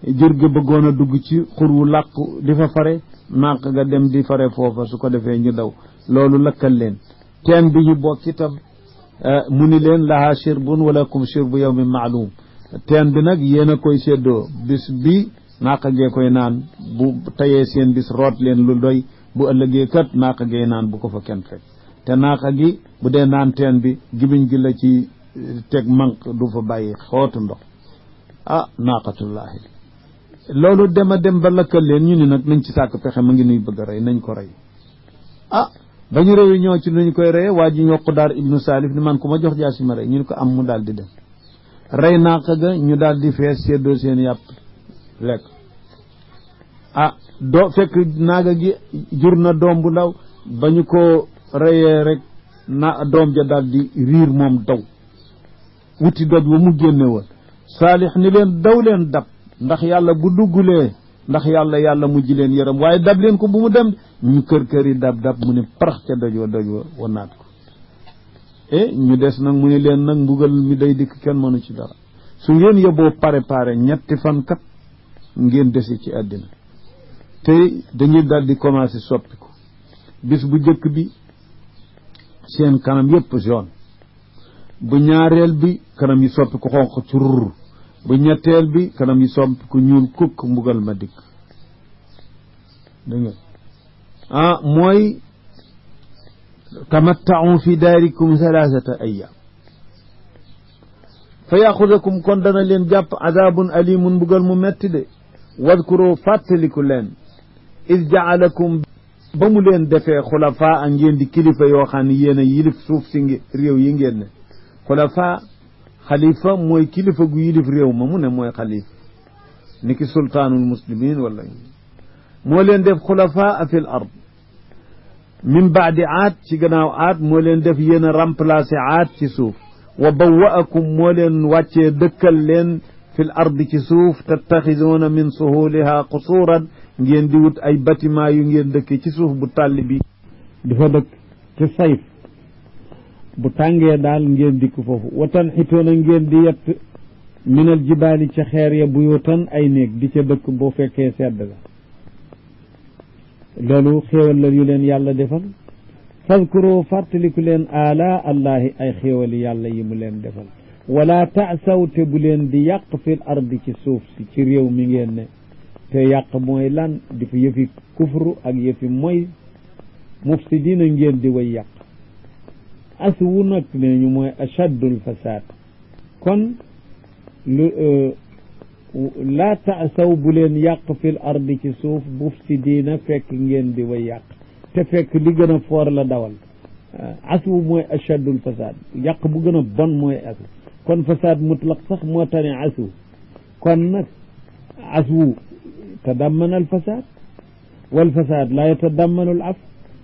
jur gi bëggoon a dugg ci xur wu làqu di fa fare naaqa ga dem di fare foofa su ko defee ñu daw loolu lakkal leen teen bi ñu bokk itam mu ni leen laha shirbun walakum shirbu yawmin maalum teen bi nag yéen a koy séddoo bis bi naaqa gee koy naan bu tayee seen bis root leen lu doy bu ëllëgee kat naaqa gee naan bu ko fa kenn fekk te naaqa gi bu dee naan teen bi gibiñ gi la ci teg manq du fa bàyyi xootu ndox naaqatullahi loolu dem ba lëkkal leen ñu ni nag nañ ci sàkk pexe ma ngi nuy bëgg a rey nañ ko rey ba ñu réunion ci nuñ koy reye waa ji ñu Qudaar ibnu Salif ni man ku ma jox jaasi ma rey ñu ni ko am mu daal di dem rey naaqa ga ñu daal di fees seddoo seen yàpp lekk fekk naaga gi jur na doom bu ndaw ba ñu ko reyee rek doom ja daal di riir moom daw wuti doj wa mu génne woon Saalix ni leen daw leen dab ndax yàlla bu duggulee ndax yàlla mujj leen yërëm waaye dab leen ko bu mu dem ñu kër yi dab mu ne parax ca doj wa naat ko ñu des nag mu ne leen nag mbugal mi day dikk kenn mënu ci dara su ngeen yóbboo pare ñetti fan kat ngeen desi ci àddina te dañuy daal di commencé soppiku bis bu jëkk bi seen kanam yépp jaune bu ñaareel bi kanam yi soppiku xonq curr bu ñetteel bi kanam yi soppiku ñuul kukk mbugal ma dikk dégg nga mooy tamatta'u fi daarikum thalathata ayyam fa yaxudakum kon dana leen jàpp adabun alimun mbugal mu metti de wadkuru fàttaliku leen is jaalakum ba mu leen defee xulafaa a ngeen di kilifa yoo xam ne yéen a yilif suuf si réew yi ngeen ne xulafaa xalifa mooy kilifa gu yilif réew ma mu ne mooy xalifa ni ki sultaanul muslimin wala moo leen def xulafaa fi l ard min baadi aad ci gannaaw aad moo leen def yéen a remplacé aad ci suuf wa bawwa'akum moo leen wàccee dëkkal leen fi l ard ci suuf tattaxiduuna min suhuliha qusuuran ngeen di wut ay bâtiment yu ngeen dëkkee ci suuf bu tàlli bi di fa dëkk ci sayf bu tàngee daal ngeen dikk foofu watan xitoona ngeen di yett minal jibaali ca xeer ya buyutan ay néeg di ca dëkk boo fekkee sedd la loolu xéewal la yu leen yàlla defal fadkuru fàttaliku leen ala allahi ay xéewali yàlla yi mu leen defal wala taasaw te bu leen di yàq fil ardi ci suuf si ci réew mi ngeen ne te yàq mooy lan di fi yëfi kufru ak yëfi moy mufsidina ngeen di way yàq aswu nag ne ñu mooy achaddul fasaad kon laa taasaw bu leen yàq fil ardi ci suuf mufsidina fekk ngeen di way yàq te fekk li gën a foor la dawal aswu mooy achaddul fasaad yàq bu gën a bon mooy aswu kon fasaad mutlaq sax moo tane aswu kon nag aswu tadammana al fasaad wal fasaad laa yatadammanu al af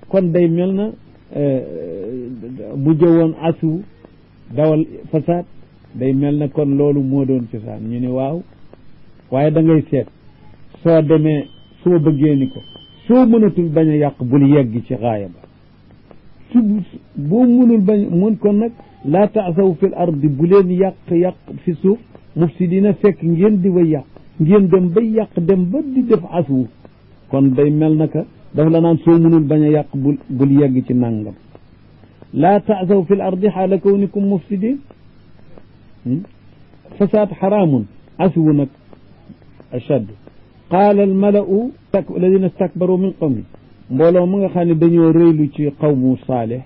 kon day mel na bu jëwoon aswu dawal fasaad day mel na kon loolu moo doon cosaan ñu ne waaw waaye da ngay seet soo demee soo bëggee ni ko soo mënatul bañ a yàq bul yegg ci xaaya ba su boo mënul bañ mun kon nag laa taasaw fil ardi bu leen yàq fi suuf mufsidina fekk ngeen di way yàq ngeen dem bay yàq dem ba di def aswu kon day mel naka daf la naan soo mënul bañ a yàq bul yegg ci nàngam laa taasaw fil ardi xaala kawnikum mufsidin fasaad xaraamun aswu nag ashad qaala almalau alladina stakbaru min qawmi mbooloo mu nga xam ne dañoo rëylu ci qawmu saalih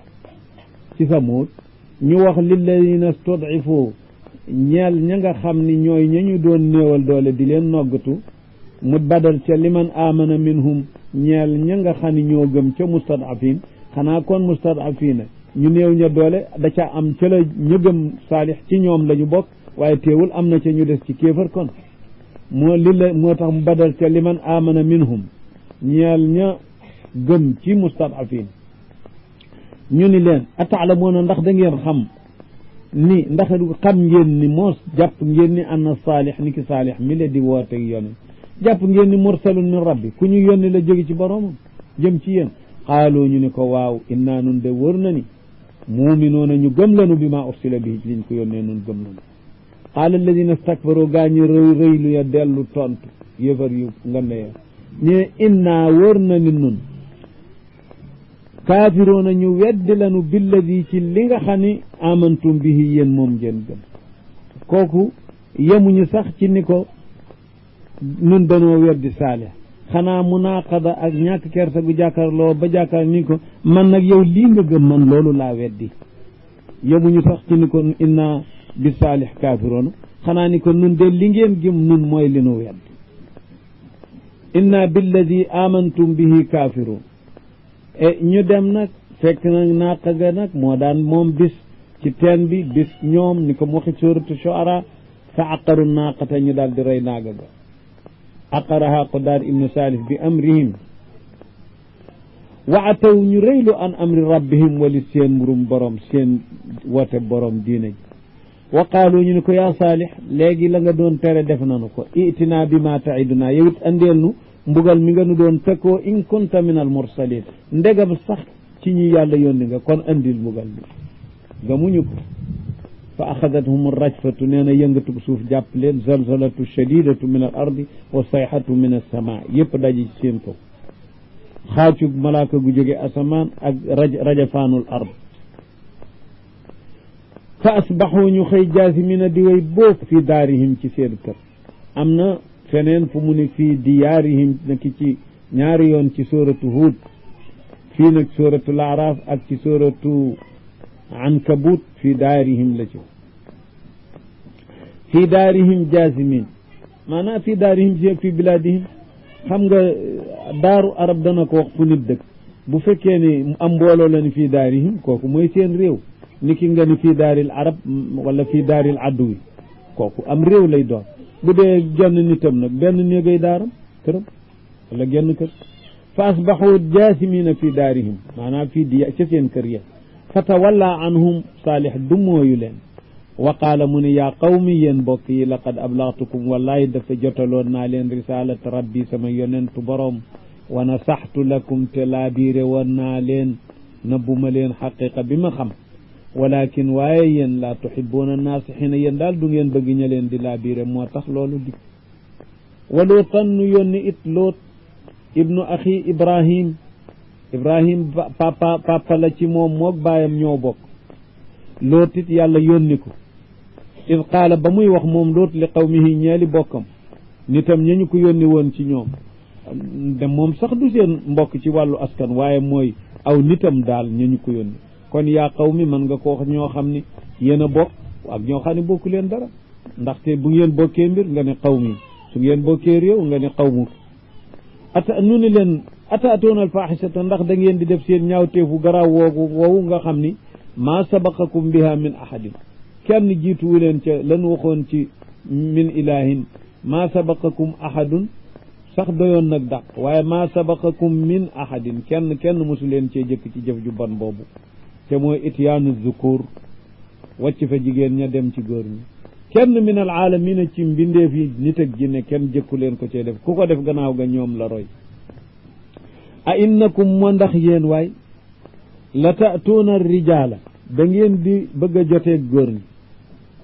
ci Samuud ñu wax lilladina stud'ifu ñeel ña nga xam ni ñooy ña ñu doon néewal doole di leen noggatu mu badal ca liman amana minhum ñeel ña nga xam ni ñoo gëm ca mustad'afin xanaa kon mustad'afina ñu néew ña doole da ca am ca la ñu gëm saalih ci ñoom la ñu bokk waaye teewul am na ca ñu des ci kéefar kon moo tax mu badal ca liman amana minhum ñeel ña gëm ci mustad'afin ñu ni leen ata'lamuuna ndax da ngeen xam ni ndax xam ngeen ni moos jàpp ngeen ni anna saalih ni ki saalih mi la di woote yónni jàpp ngeen ni mursalun min rabbi ku ñu yónni la jóge ci boroomam jëm ci yéen xaaloo ñu ni ko waaw innaa nun de wër na ni muuminoona ñu gëm lanu bi maa ursila bi liñ ko yónnee nun gëm lanu qaala alladina stakbaru gaa ñi rëylu ya dellu tontu yëfar yu ngande ya ñu innaa wër na ni nun kaafiroona ñu weddi lanu billadi ci li nga xam ni amantum bihi yéen moom ngeen gëm kooku yemuñu sax ci ni ko nun danoo weddi saalih xanaa munaqada ak ñàkk kersa gu jàkkaarloo ba jàkkaar ni ko man nag yow lii nga gëm man loolu laa weddi yemuñu sax ci ni ko inna bi saalih kaafiroona xanaa ni ko nun de li ngeen gëm nun mooy li nu weddi inna billadi amantum bihi kafirun ñu dem nag fekk nag naaqa ga nag moo daan moom bis ci teen bi bis ñoom ni ko mu waxi suratu shuara fa aqaru naaqata ñu daal di rey naaga ga aqaraha Qudaar ibnu Salif bi amrihim wa ataw ñu rëylu an amri rabbihim wali seen mburum borom seen wote borom diine ji wa qaalu ñu ne ko yaa Saalix léegi la nga doon tere def nanu ko itinaa bi ma taiduna yow it andeel nu mbugal mi nga nu doon tëkkoo in kunta min al mursalin ndegam sax ci ñi yàlla yónni nga kon andil mbugal bi gamuñu ko fa axadathum rajfatu nee na yëngatu suuf jàpp leen zalzalatu shadidatu min al ardi wa sayhatu min alsamaa yëpp daji ci seen kaw xaacug malaaka gu jóge asamaan ak rajafaanul ard fa asbaxu ñu xëy jaasimina di way boof fi daarihim ci seen kër am na feneen fu mu ne fii diyaarihim naki ci ñaari yoon ci suratu Huud fii nag suratu Laaraaf ak ci suratu Ankabut fii daarihim la ci fii daarihim jaasimin maanaam fii daarihim si fii bilaadihim xam nga daaru arab dana ko wax fu nit dëkk bu fekkee ni am mbooloo la ni fii daarihim kooku mooy seen réew ni ki nga ni fii daaril arab wala fii daaril adduwi kooku am réew lay doon bu dee genn nitam nag benn néegay daaram këram wala genn kër fa asbaxu jaasimina fii daarihim maanaam fii di ca seen kër ya fa tawalla anhum Saalix du mooyu leen wa qaala mu ne yaa qawmi yéen mbokk yi laqad ablaghtukum wallahi dafa jotaloon naa leen risalat rabbi sama yonentu boroom wa nasaxtu lakum te laabiire woon naa leen nabbuma leen xaqiqa bi ma xam walakin waaye yéen laa tuhibuuna naasixina yéen daal du ngeen bëgg ña leen di laabiire moo tax loolu di wa Luutan nu yónni it Luut ibnu axi Ibrahim papa la ci moom moog baayam ñoo bokk Luut it yàlla yónni ko id qaala ba muy wax moom Luut li qawmihi ñeeli bokkam nitam ña ñu ko yónni woon ci ñoom de moom sax du seen mbokk ci wàllu askan waaye mooy aw nitam daal ña ñu ko yónni kon yaa qawmi mën nga ko wax ñoo xam ni yéen a bokk ak ñoo xam ne bokku leen dara ndaxte bu ngeen bokkee mbir nga ne qawmi su ngeen bokkee réew nga ne qawmu ata nu ni leen ataatoona alfaaxisata ndax da ngeen di def seen ñaawteefu garaaw woowu nga xam ni maa sabaqakum biha min ahadin kenn jiituwu leen ca lan waxoon ci min ilahin maa sabaqakum ahadun sax doyoon nag dàq waaye maa sabaqakum min ahadin kenn mosu leen cee jëkk ci jëf ju bon boobu te mooy ityaanu zukur wàcc fa jigéen ña dem ci góor ñi kenn min al aalamina ci mbindeef yi nit ak jinne kenn jëkku leen ko cee def ku ko def gannaaw ga ñoom la roy a innakum moo ndax yéen waay la ta'tuuna rijaala da ngeen di bëgg a jotee góor ñi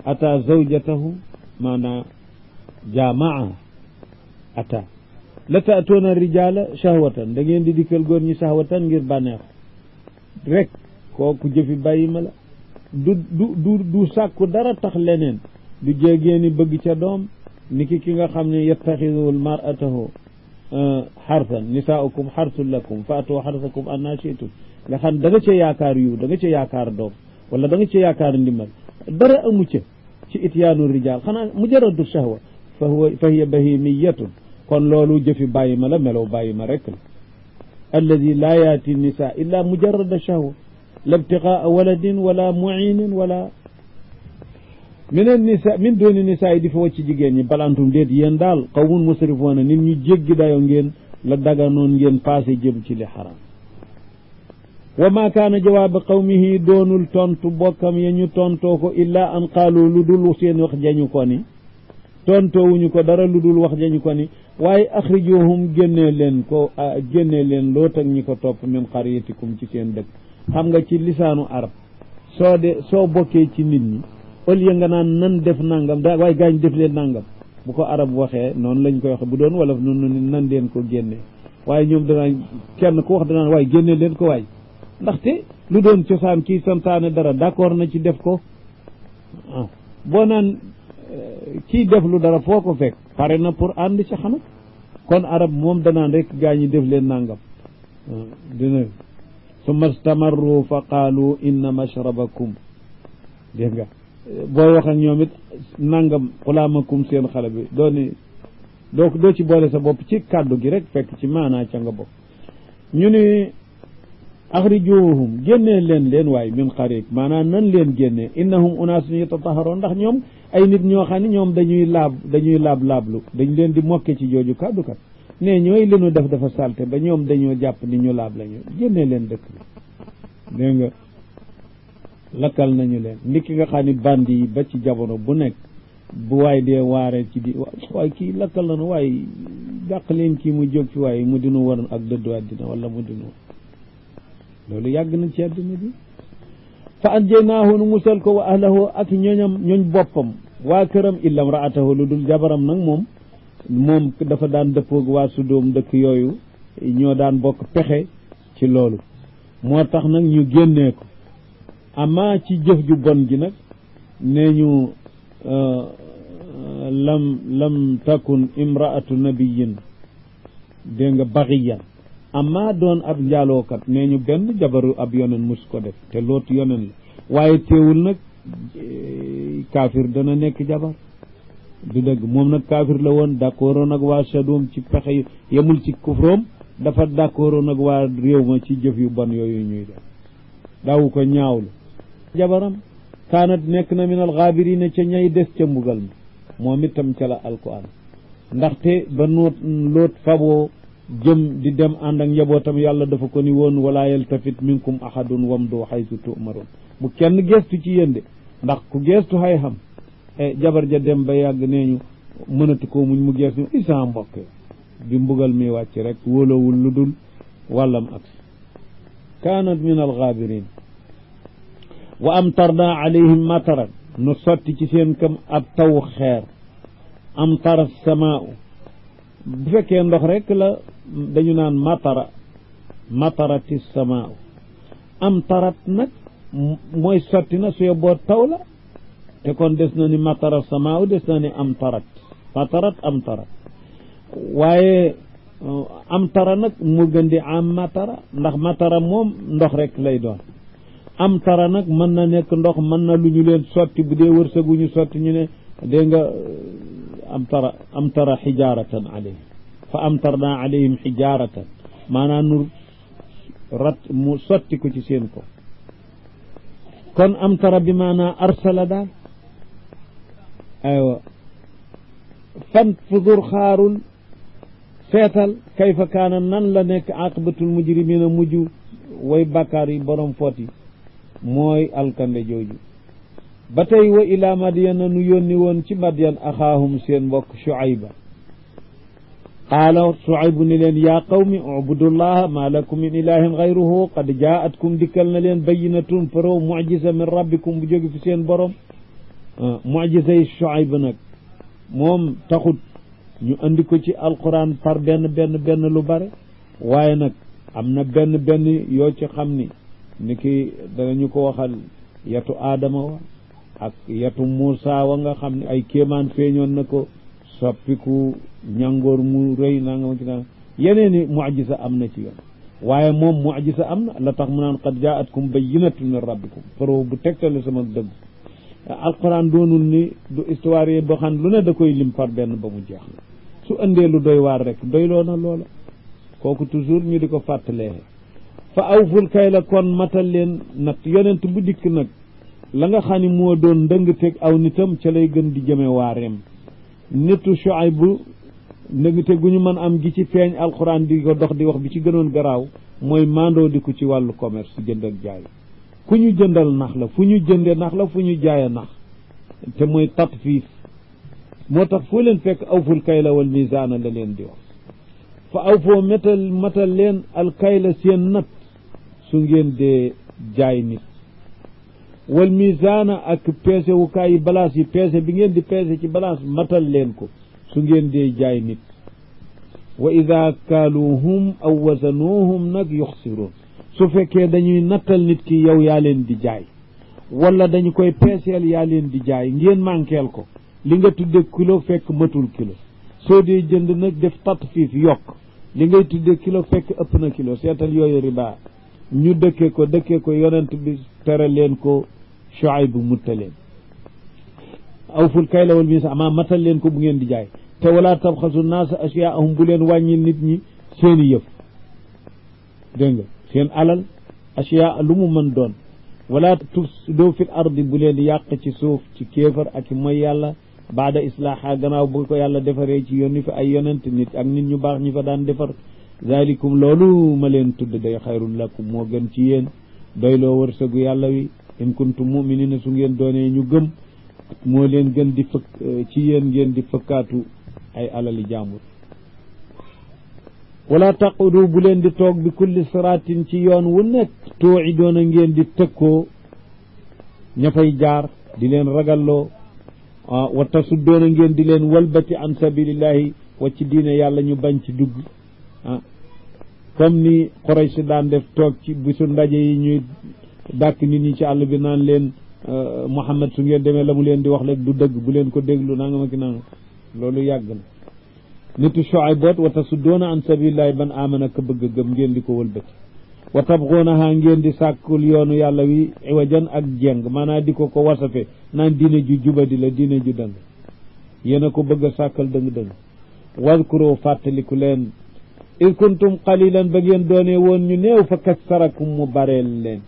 ata zawjatahu maanaa jamaa ata la ta'tuuna rijaala shahwatan da ngeen di dikkal góor ñi shahwatan ngir bànneex rek kooku jëfi bàyyi ma la du sàkku dara tax leneen du jéegeeni bëgg ca doom niki ki nga xam ne yattaxidul mar'atahu xarsan nisaaukum xarsun lakum faatu xarsakum anna shi'tum nga xam da nga ca yaakaar yiw da nga ca yaakaar doom wala da nga ca yaakaar ndimbal dara amu ca ci ityaanu rijaal xanaa mujarradu shahwa fa hiya bahimiyatun kon loolu jëfi bàyyi ma la melow bàyyi ma rek la alladi laa yaati nisa illa mujarrada shahwa la ibtigaa waladin wala muinin wala min dooni nisaa yi di fa wacc jigéen ñi balantum déet yéen daal qawmun musrifuuna nit ñu jéggi dayo ngeen la daganoon ngeen passé jëm ci li xaram wa ma kaana jawaaba qawmihi doonul tontu bokkam ya ñu tontoo ko illaa an qaalu lu dul seen wax jañu ko ni tontoowuñu ko dara lu dul wax jañu ko ni waaye axrijuhum génnee leen Loot ak ñi ko topp min qaryatikum ci seen dëkk xam nga ci lisaanu arab soo bokkee ci nit ñi au lieu nga naan nan def nangam da waaye gaañ def leen nangam bu ko arab waxee noonu lañ koy waxe bu doon wala noonu nan leen ko génne waaye ñoom danaa kenn ku wax danaan waaye génne leen ko waay ndaxte lu doon cosaan kii santaane dara d'accord na ci def ko boo naan kii def lu dara foo ko fekk pare na pour ànd ci xanaa kon arab moom danaan rek gaañi def leen nangam dina summa stamarru fa qaalu inna mashrabakum dégg nga booy wax ak ñoom it nangam xulaamakum seen xale bi dooni doo ci boole sa bopp ci kàddu gi rek fekk ci maanaa ca nga bokk ñu ni axrijuhum génnee leen waaye min xarik maanaam nan leen génnee innahum unaasun yatataharoon ndax ñoom ay nit ñoo xam ne ñoom dañuy laablu dañ leen di mokke ci jooju kàddu kat ne ñooy li nu def dafa salte ba ñoom dañoo jàpp ni ñu laab lañu génnee leen dëkk bi dégg nga lakkal nañu leen ndiki nga xam ne bandi yi ba ci jamono bu nekk bu waay dee waaree ci di waaye kii lakkal na nu waaye dàq leen kii mu jóg fi waaye mu dinu war ak dëddu àddina wala mu dinu loolu yàgg na ci àddina bi fa anjaynaahu nu musal ko wa ahlahu ak ñooñ boppam waa këram illam raatahu lu dul jabaram nag moom dafa daan dëppoog waa Sodom dëkk yooyu ñoo daan bokk pexe ci loolu moo tax nag ñu génnee ko ama ci jëf ju bon ji nag nee ñu lam takun imraatu nabiyin dégg nga baxiyan amma doon ab njaalookat nee ñu benn jabaru ab yonen mus ko def te loot yonen la waaye teewul nag kaafir dana nekk jabar du dëgg moom nag kaafir la woon d'accordoon ak waa Sodom ci pexe yemul ci kufroom dafa d'accordoon ak waa réew ma ci jëf yu bon yooyu ñuy def daawu ko ñaawlu jabaram kaanat nekk na min al gaabirina ca ñay des ca mbugal mi moom itam ca la alquran ndaxte ba loot faboo jëm di dem ànd ak njabootam yàlla dafa ko ni woon wala yaltafit minkum ahadun wamdu haythu tu'marun bu kenn geestu ci yéen de ndax ku geestu hay xam jabar ja dem ba yàgg nee ñu mënatu ko muñ mu geestu isa mbokk bi mbugal mi wàcc rek wóolowul lu dul wàllam ak kaanat min alxaabirin wa amtarna alayhim mataran nu sotti ci seen kam ab taw xeer amtara samaau bu fekkee ndox rek la dañu naan matarati samaau amtarat nag mooy sotti na suyo boo taw la te kon des na ni matara samaau des na ni amtarat waaye amtara nag mu gën di am matara ndax matara moom ndox rek lay doon amtara nag mën na nekk ndox mën na lu ñu leen sotti bu dee wërsëguñu sotti ñu ne dégg nga amtara xijaaratan alayhim fa amtarna alayhim xijaaratan maanaam nu mu sotti ko ci seen ko kon amtara bi maanaa arsala daal aywa fanfudur xaarul seetal kayfa kaana nan la nekk aqibatul mujrimina mujj way bàkkaar yi borom foot yi mooy alkande jooju ba tey wa ila madyana nu yónni woon ci madyan axaahum seen mbokk Shuayba qaala Shuaybu ni leen yaa qawmi ubudullaha ma lakum min ilahin gayruhu qad jaatkum dikkal na leen bayinatun pro mucjisa min rabbikum bu jóge fi seen borom mucjisa yi Shuayba nag moom taxut ñu andi ko ci alquran par benn lu bare waaye nag am na benn yoo ci xam ni ki danañu ko waxal yatu aadama wa ak yatu Muusa wa nga xam ne ay kéemaan feeñoon na ko soppiku ñangoor mu rëy naa nga ma ci naan yeneeni mucjisa am na ci yoon waaye moom mucjisa am na la tax mu naan qad jaatkum bayyinatun min rabbikum pro bu tegtale sama dëgg alquran doonul ni du histoire yi boo xam lu ne da koy lim par benn ba mu jeex su andee lu doy waar rek doyloo na loola kooku toujours ñu di ko fàttalee fa awful kayla kon matal leen nat yonent bu dikk nag la nga xam ne moo doon ndëng teg aw nitam ca lay gën di jëme waareem nitu Shuaybu ndëng teg gu ñu mën am gi ci feeñ alquran di ko dox di wax bi ci gënoon garaaw mooy mandoo di ko ci wàllu commerce jënd ak jaay ku ñu jëndal nax la fu ñu jënde nax la fu ñu jaaya nax te mooy tatfiif moo tax foo leen fekk awful kayla wal misaana la leen di wax fa aw foo matal leen al kayla seen nat su ngeen dee jaay nit wal misaana ak peese wukaay yi balance yi peese bi ngeen di peese ci balance matal leen ko su ngeen dee jaay nit wa ida kaaluuhum aw wazanuuhum nag yuxsiruun su fekkee dañuy nattal nit ki yow yaa leen di jaay wala dañu koy peeseel yaa leen di jaay ngeen manqueel ko li nga tudde kilo fekk matul kilo soo dee jënd nag def tatfiif yokk li ngay tudde kilo fekk ëpp na kilo seetal yooyu riba ñu dëkke ko yonent bi tere leen ko Shuayb bu mutta leen awful kayla wal miisaan amaa matal leen ko bu ngeen di jaay te wala tabxasu naasa asyaahum bu leen wàññil nit ñi seeni yëf dégg nga seen alal asyaa lu mu mën doon wala tufsidu fil ardi bu leen yàq ci suuf ci kéefar ak mooy yàlla baada islaaha gannaaw bu ko yàlla defaree ci yónni fi ay yonent nit ak nit ñu baax ñi fa daan defar zalikum loolu ma leen tudd day xayrun lakum moo gën ci yéen doyloo wërsëgu yàlla wi in kuntum muminina su ngeen doonee ñu gëm moo leen gën di fëkk ci yéen ngeen di fëkkaatu ay alali jaambur wala taqudu bu leen di toog bi kulli siraatin ci yoon wu nekk tuucidoona ngeen di tëkkoo ña fay jaar di leen ragalloo wa tasuddoona ngeen di leen walbati an sabilillahi wacc diine yàlla ñu bañ ci dugg comme ni Quraysh daan def toog ci bisu ndaje yi ñuy dàkk nit ñi ci àll bi naan leen Muhammad su ngeen demee la mu leen di wax rek du dëgg bu leen ko déglu nanga ma ki nanga loolu yàgg na nitu Shuayb boot wa tasuddoona an sabilillahi ban amana ka bëgg gëm ngeen di ko wëlbati wa tabghunaha ngeen di sàkkul yoonu yàlla wi iwajan ak jeng maanaam di ko wasafe naan diine ju jubadi la diine ju dëng yéen a ko bëgg a sàkkal dëng-dëng wadkuru fàttaliku leen id kuntum qalilan ba ngeen doonee woon ñu néew fa kassarakum mu bareel leen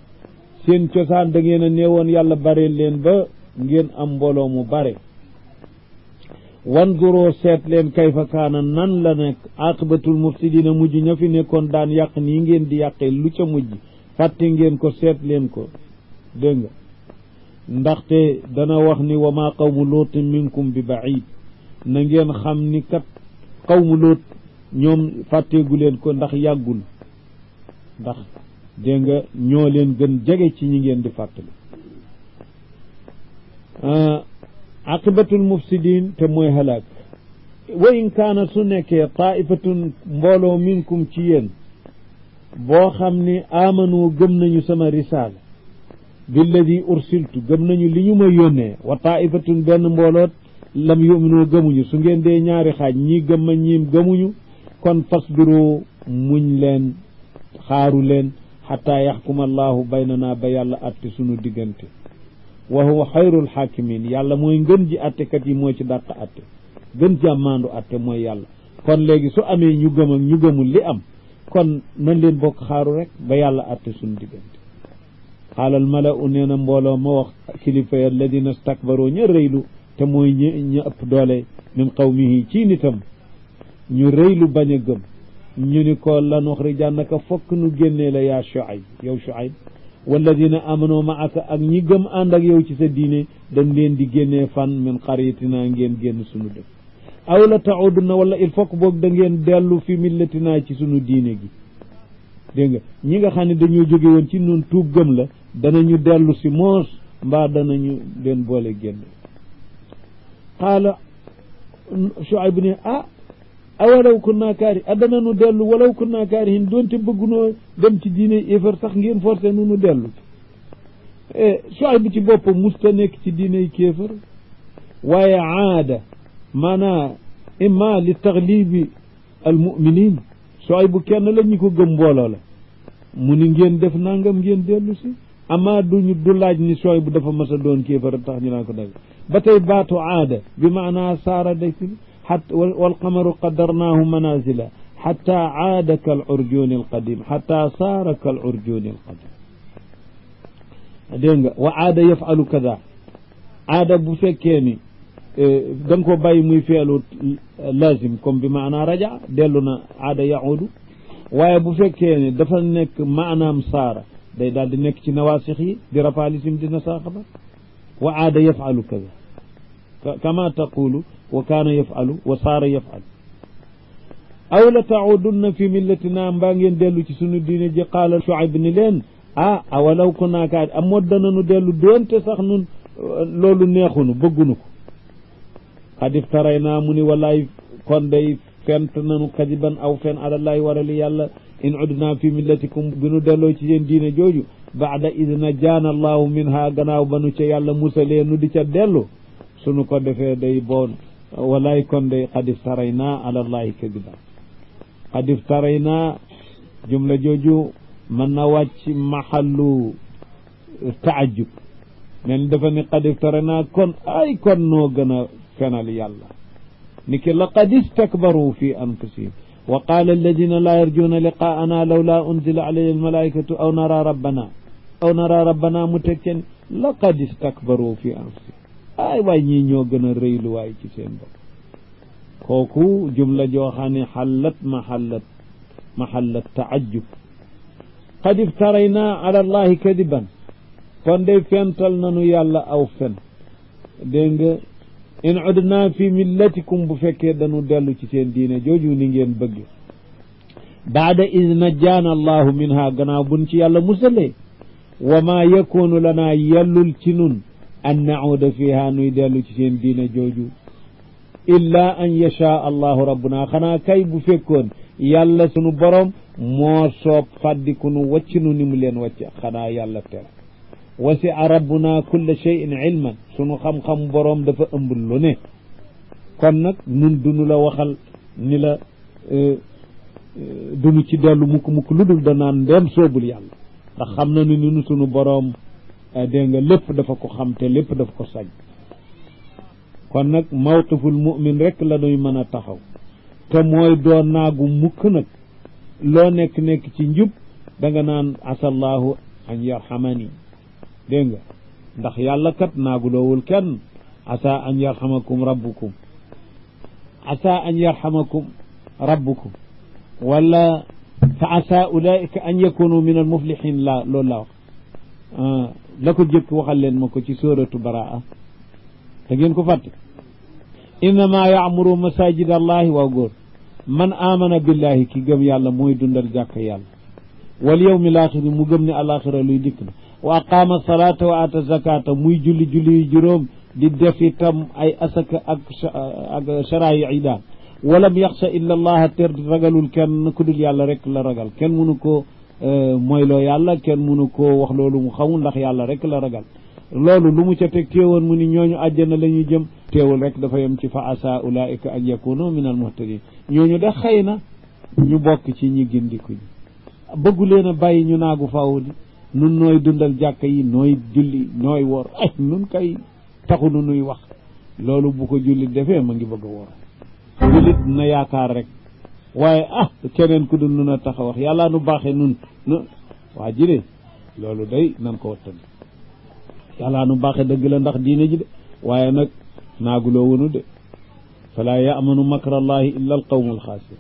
seen cosaan da ngeen a néewoon yàlla bareel leen ba ngeen am mbooloo mu bare wanzuroo seet leen kayfa kaana nan la nekk aqibatul mufsidina mujj ña fi nekkoon daan yàq nii ngeen di yàqee lu ca mujj fàtte ngeen ko seet leen ko dégg nga ndaxte dana wax ni wa maa qawmu luutin minkum bi baid na ngeen xam ni kat qawmu luut ñoom fàtteegu leen ko ndax yàggul ndax dégg nga ñoo leen gën jege ci ñi ngeen di fàttali aqibatul mufsidin te mooy halaak wa in kaana su nekkee taifatun mbooloo minkum ci yéen boo xam ni amanu gëm nañu sama risaala billadi ursiltu gëm nañu li ñu ma yónnee wa taifatun benn mbooloot lam yuminu gëmuñu su ngeen dee ñaari xaaj ñii gëm ma ñiim gëmuñu kon fasbiru muñ leen xaaru leen xataa yaxkuma allahu baynana ba yàlla atte sunu diggante wa huwa xayrul xaakimin yàlla mooy ngën ji attekat yi moo ci dàq atte gën ci amaandu atte mooy yàlla kon léegi su amee ñu gëm ak ñu gëmul li am kon nañ leen bokk xaaru rek ba yàlla atte sunu diggante xaalal mala u nee na mbooloo ma wax kilifa ya alladina stakbaroo ña rëylu te mooy ña ëpp doole min qawmihi ci nitam ñu rëylu bañ a gëm ñu ni ko lan uxrijannaka fokk nu génnee la yaa Shuayb yow Shuayb walladina amano maaka ak ñi gëm ànd ak yow ci sa diine dañ leen di génnee fan min xaritina ngeen génn sunu dëkk aw la tauduna wala il faut que boog da ngeen dellu fi millatina ci sunu diine gi dégg nga ñi nga xam ne dañoo jóge woon ci nun tuub gëm la danañu dellu si moos mbaa danañu leen boole génn qaala Shuayb ne awalaw kunna kaari addana nu dellu walaw kunna kaarihin doonte bëggunoo dem ci diine éefar sax ngeen forcé nu dellu Shuayb bi ci boppam musta nekk ci diine kéefar waaye aada maanaa imma li taglibi al muminin Shuayb bu kenn la ñu ko gëm mbooloo la mu ni ngeen def nangam ngeen dellu si ama duñu du laaj ni Shuayb bu dafa mas a doon kéefar tax ñu naan ko dag ba tey baatu aada bi maanaa saara day si حتى والقمر قدرناه منازل حتى عاد كالعرجون القديم حتى صار كالعرجون القديم دينغ وعاد يفعل كذا عاد بو فكيني دنكو باي موي فعل لازم كم بمعنى رجع دلنا عاد يعود واye bu fekkee ne dafa nekk maanaam saara day daal di nekk ci nawaasix yi di rafaalisim dina saaxaba wa aada yafalu kaza kama taqulu wa kaana yafalu wa saara yafal aw la taudunna fi millatina mbaa ngeen dellu ci sunu diine ji qaala Shuayb ni leen awalaw kunna kaari am moddananu dellu doonte sax nun loolu neexunu bëggunu ko qad iftarayna mu ni wallaay kon day fent nanu kadiban aw fen alallahi warali yàlla in udna fi millatikum bi nu delloo ci seen diine jooju baada id najaana allahu minha gannaaw ba nu ca yàlla musalee nu di ca dellu sunu ko defee day boon wallaay kon day qad iftarayna alallahi kadiban qad iftarayna jumla jooju mën na wàcc maxallu taajub mel ni dafa ne qad iftarayna kon ay kon noo gën a fenal yàlla ni ki laqad istakbaru fi anfusihim wa qaala alladina laa yarjuuna liqaa'ana lawlaa unzila alayhi almalaikatu aw nara rabbana mu teg ceen laqad istakbaru fi anfusihim ay waay ñii ñoo gën a rëylu waay ci seen bopp kooku jumla joo xam ne xallat maxallat taajub qad iftarayna ala allahi kadiban kon day fental nanu yàlla aw fen dégg nga in udna fi millatikum bu fekkee dañu dellu ci seen diine jooju ni ngeen bëgg baada id najjaana allahu minha gannaaw bun ci yàlla musalee wa ma yakunu lana yellul ci nun an nauda fiha nuy dellu ci seen diine jooju illa an yashaa allahu rabbuna xanaa kay bu fekkoon yàlla sunu borom moo soob fàddiku nu wacc nu ni mu leen wacc xanaa yàlla tere wasi'a rabbuna kulla shay'in ilman sunu xam-xam borom dafa ëmb lu ne kon nag nun dunu la waxal ni la dunu ci dellu mukk lu dul danaan ndem soobul yàlla ndax xam na ni nun sunu borom dégg nga lépp dafa ko xam te lépp dafa ko sañ kon nag mawqiful mu'min rek la nuy mën a taxaw te mooy doo naagu mukk nag loo nekk ci njub da nga naan asallahu an yarhamani dégg nga ndax yàlla kat naaguloowul kenn asa an yarhamakum rabbukum wala fa asa ulaika an yakunu min al muflihin la loolu la wax la ko jëkk waxal leen ma ko ci suratu baraa te ngeen ko fàtte innama yaamuru masajid allahi waaw góor man amana billahi ki gëm yàlla mooy dundal jàkk yàlla wal yawmil axiri mu gëm ne alaxira luy dikk na wa aqaama salata wa ata zakata muy julli yu juróom di def itam ay asaka ak sharayi daal walam yaxsha illa allaha ter ragalul kenn ku dul yàlla rek la ragal kenn mënu ko moyloo yàlla kenn mënu koo wax loolu mu xamul ndax yàlla rek la ragal loolu lu mu ca teg teewoon mu ni ñooñu àjjana la ñuy jëm teewul rek dafa yem ci fa asa ulaika an yakunu min al muhtadin ñooñu de xëy na ñu bokk ci ñi gindiku ñi bëggu leen a bàyyi ñu naagu faaw di nun nooy dundal jàkka yi nooy julli nooy woor ay nun kay taxu nu nuy wax loolu bu ko jullit defee ma ngi bëgg a woor jullit na yaakaar rek waaye keneen ku dul nun a tax a wax yàlla nu baaxee nun waa ji loolu day nan ko wattan yàlla nu baaxee dëgg la ndax diine ji de waaye nag naaguloo wunu de falaa ya'manu makra allahi illa al qawmu alxaasir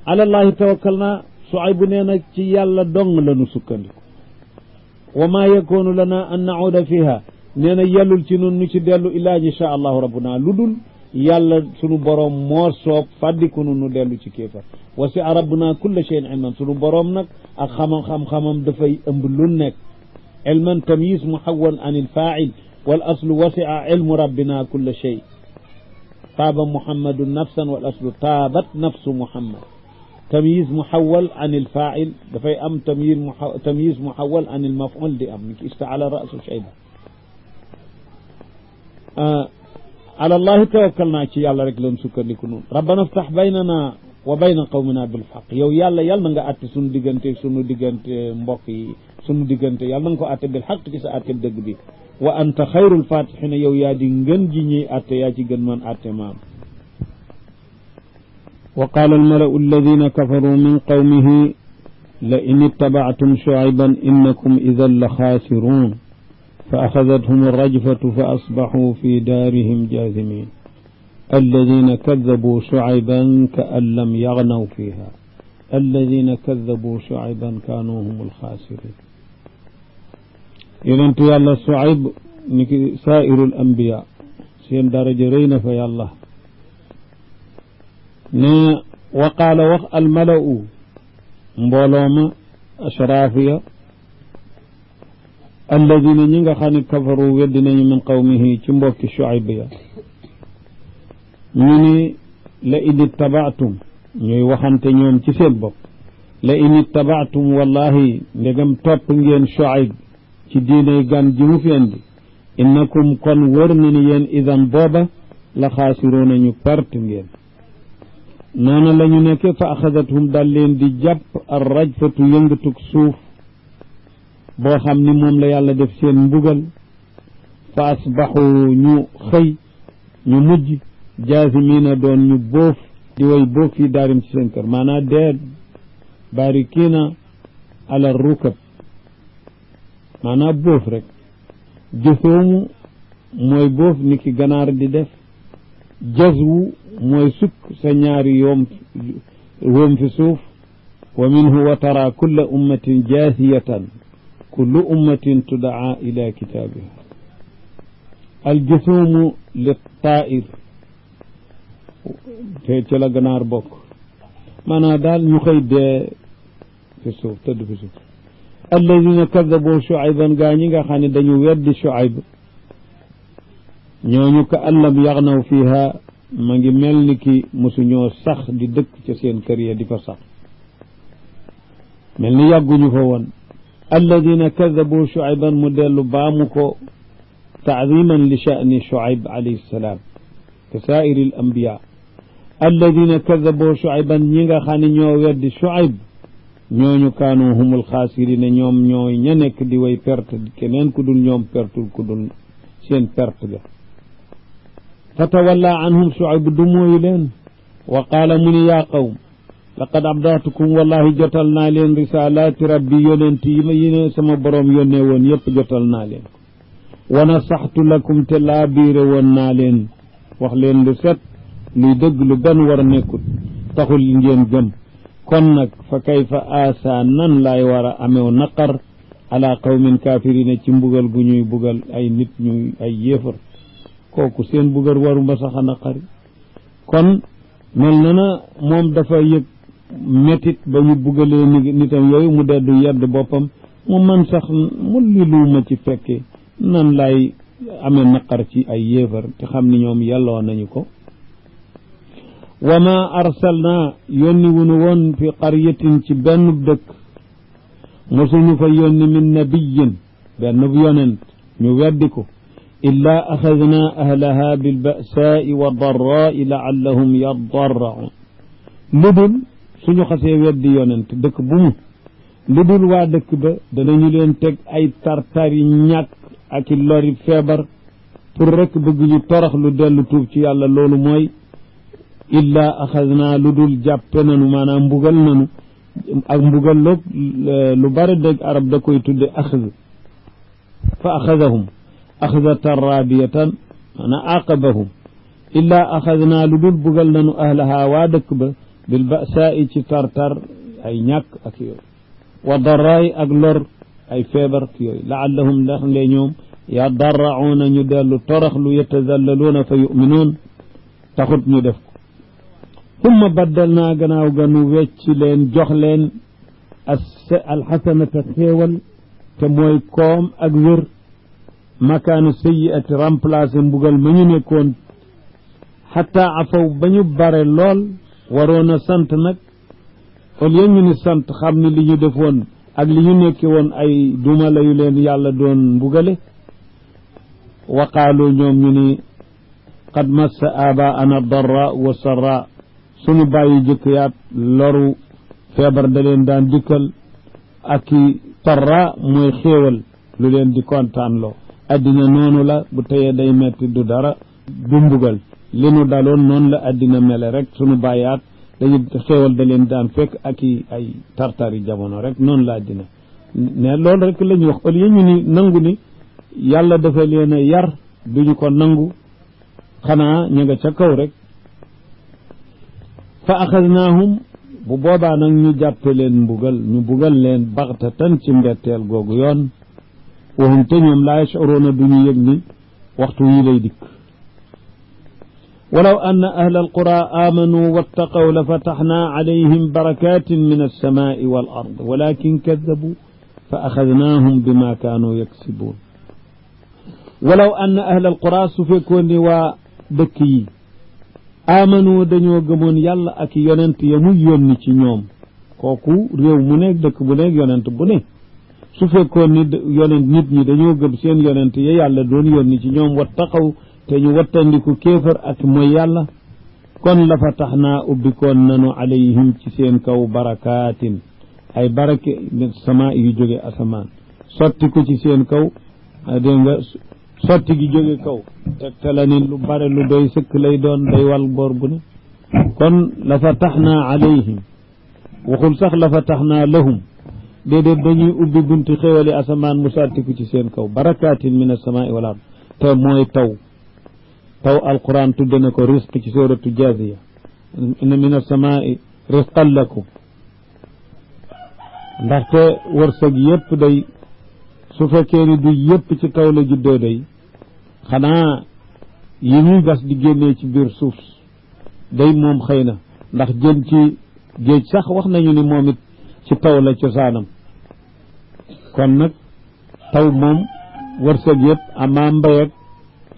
alallahi tawakkalna Suaybu nee na ci yàlla dong lanu sukkandiku wa ma yakunu lana an nauda fiha nee na yellul ci nun nu ci dellu illaa insha allahu rabbuna lu dul yàlla sunu borom moo soob fàddiku nu dellu ci kéefar wasi'a rabbuna kulla shay'in ilman sunu borom nag ak xam-xamam dafay ëmb lu nekk ilman tamyiz muhawwal an il fa'il wal aslu wasi'a ilmu rabbina kulla shay taaba muhammadun nafsan wal aslu taabat nafsu muhammad tamyiz muhawwal an il fa'il dafay am tamyiz muhawwal an il maf'ul di am ni ki ista'ala ra'su shayba ala allahi tawakkalna ci yàlla rek lan sukkandiku noonu rabbana iftax baynana wa bayna qawmina bil haqq yow yàlla na nga àtte sunu diggante mbokk yi sunu diggante yàlla na nga ko àtte bil haqq ci sa àtte dëgg bi wa anta xayrul fatihina yow yaa di ngën ji ñuy àtte yaa ci gën man àtte maam wa qaala almalau alladina kafaru min qawmihi la in ittabactum shuayban innakum idan la xaasiruun fa axadathum arrajfatu fa asbaxuu fi daarihim jaathimin alladina kadabuu shuayban ka an lam yagnaw fiha alladina kadabuu shuayban kaanuu hum alxaasirin yonentu yàlla Shuayb ni ki saa'irul anbiya seen daraja rëy na fa yàlla ne wa qaala wax almalau mbooloo ma ashraafiya alladina ñi nga xam ne kafaru weddi nañu min qawmihi ci mbokki Shuayb ya ñu ni la in ittabaatum ñuy waxante ñoom ci seen bopp la in ittabaatum wallahi ndegam topp ngeen Shuayb ci diinay gan ji mu fi indi innakum kon wër na ni yéen idan booba la xaasiroona ñu perte ngeen noona la ñu nekke fa axadathum dal leen di jàpp ar rajfatu yëngatug suuf boo xam ni moom la yàlla def seen mbugal fa asbaxu ñu xëy ñu mujj jaasimiina doon ñu bóof di way bóof fii daarim ci seen kër maanaam dee baarikiina ala rukab maanaam bóof rek jësoomu mooy bóof ni ki ganaar di def jazwu mooy sukk sa ñaari wóom fi suuf wa minhu wa tara kulla ummatin jaasiyatan kullu ummatin tudaa ila kitaabiha aljësoomu li taa'ir te ci la ganaar bokk maanaam daal ñu xëy dee fi suuf tëdd fi suuf alladina kadaboo Shuayban gaa ñi nga xam ne dañu weddi Shuayb ñooñu ka allam yaxnaw fiha ma ngi mel ni ki mosuñoo sax di dëkk ca seen kër ya di fa sax mel ni yàgguñu fa woon alladina kadaboo Shuayban mu dellu baamu ko taadiman li sha'ni Shuayb alayhi salaam ka saa'iri al anbiya alladina kadaboo Shuayban ñi nga xam ne ñoo weddi Shuayb ñooñu kaanu humul xaasirina ñoom ñooy ña nekk di way perte keneen ku dul ñoom pertul ku dul seen perte ga fa tawalla anhum Shuayb du mooyu leen wa qaala mu ni yaa qawm laqad abdaatukum wallahi jotal naa leen risalaati rabbi yonent yi ne sama borom yónnee woon yëpp jotal naa leen wa nasaxtu lakum te laa biire woon naa leen wax leen lu set luy dëgg lu benn war a nekkut taxul ngeen gëm kon nag fa kayfa aasa nan laay war a amew naqar ala qawmin kaafirina ci mbugal gu ñuy bugal ay nit ñuy ay yéefar kooku seen bugal waruma sax a naqari kon mel na na moom dafa yëg métit ba ñu bugalee nitam yooyu mu deddu yedd boppam mu man sax mu li luuma ci fekke nan laay amee naqar ci ay yéefar te xam ni ñoom yelloo nañu ko wa ma arsalna yónni wunu woon fi qaryatin ci benn dëkk mosuñu fa yónni min nabiyin benn yonent ñu weddi ko illaa axadna ahlaha bilbasaai wa darraai laallahum yadarraun lu dul suñu xasee weddi yonent dëkk bu mu lu dul waa dëkk ba danañu leen teg ay tartari ñàkk ak i lori feebar pour rek bëgg ñu torox lu dellu tuub ci yàlla loolu mooy illaa axadna lu dul jàppe nanu maanaam mbugal nanu ak mbugal loog lu bari dégg arab da koy tudde axd fa axadahum axdatan raabiyatan maanaam aqabahum illaa axadna lu dul bugal nanu ahlaha waa dëkk ba bil basaai ci tartar ay ñàkk ak yooyu wa daraay ak lor ay feebar ak yooyu laallahum ndax nde ñoom yadarrauna ñu dellu toroxlu yatazallaluuna fa yuminuun taxut ñu def ko summa baddal naa gannaaw ganu wecci leen jox leen alxasanata xéewal te mooy koom ak wér makaana sayyi'ati remplacé mbugal ma ñu nekkoon xataa afaw ba ñu bare lool waroon a sant nag au lieu ñu ni sant xam ni li ñu defoon ak li ñu nekki woon ay duma la yu leen yàlla doon mbugale wa qaalu ñoom ñu ni qad massa abaana darra wa sarra sunu bàyyi jëkk yaat loru feebar da leen daan dikkal ak i tarra mooy xéewal lu leen di kontaan loo addina noonu la bu teyee day metti du dara du mbugal li nu daloon noonu la addina mele rek sunu bàyyaat dañu xéewal da leen daan fekk ak i ay tartari jamono rek noonu la addina ne loolu rek la ñu wax au lieu ñu ni nangu ni yàlla dafa leen a yar duñu ko nangu xanaa ña nga ca kaw rek fa axadnaahum bu boobaa nag ñu jàppe leen mbugal ñu bugal leen baxtatan ci mbetteel googu yoon waxum te ñoom laa yashcuruuna duñu yëg ni waxtu wii lay dikk walaw anna ahla alqura aamanuu wattaqaw la fataxnaa calayhim barakatin min alsamaai wal ard walakin kadabuu fa axadnaahum bima kaanuu yaksibuun walaw anna ahla alqura su fekkoon ni waa dëkk yi aamanu dañoo gëmoon yàlla ak yonent ya muy yónni ci ñoom kooku réew mu nekk dëkk bu nekk yonent bu ne su fekkoon ni yonent nit ñi dañoo gëm seen yonent ya yàlla doon yónni ci ñoom wattaqaw te ñu wattandiku kéefër ak mooy yàlla kon la fa tax naa ubbikoon nanu alayhim ci seen kaw barakaatin ay barake sama yu jóge asamaan sotti ko ci seen kaw dégg nga sotti gi jóge kaw tegte la ni lu bare lu doy sëkk lay doon day wal boor bu ne kon la fataxnaa alayhim waxul sax la fataxnaa lahum déedéet dañuy ubbi bunti xéwali asamaan mu sàttiku ci seen kaw barakaatin min as-samaa'i wal ard te mooy taw alquran tudde na ko risq ci suratu jaasiya inna min as-samaa'i risqan lakum ndaxte wërsëg yépp day su fekkee ni du yépp ci taw la juddoo day xanaa yi ñuy gas di génnee ci biir suuf day moom xëy na ndax jën ci géej sax wax nañu ni moom it ci taw la cosaanam kon nag taw moom wërsëg yëpp amaa mbéy ak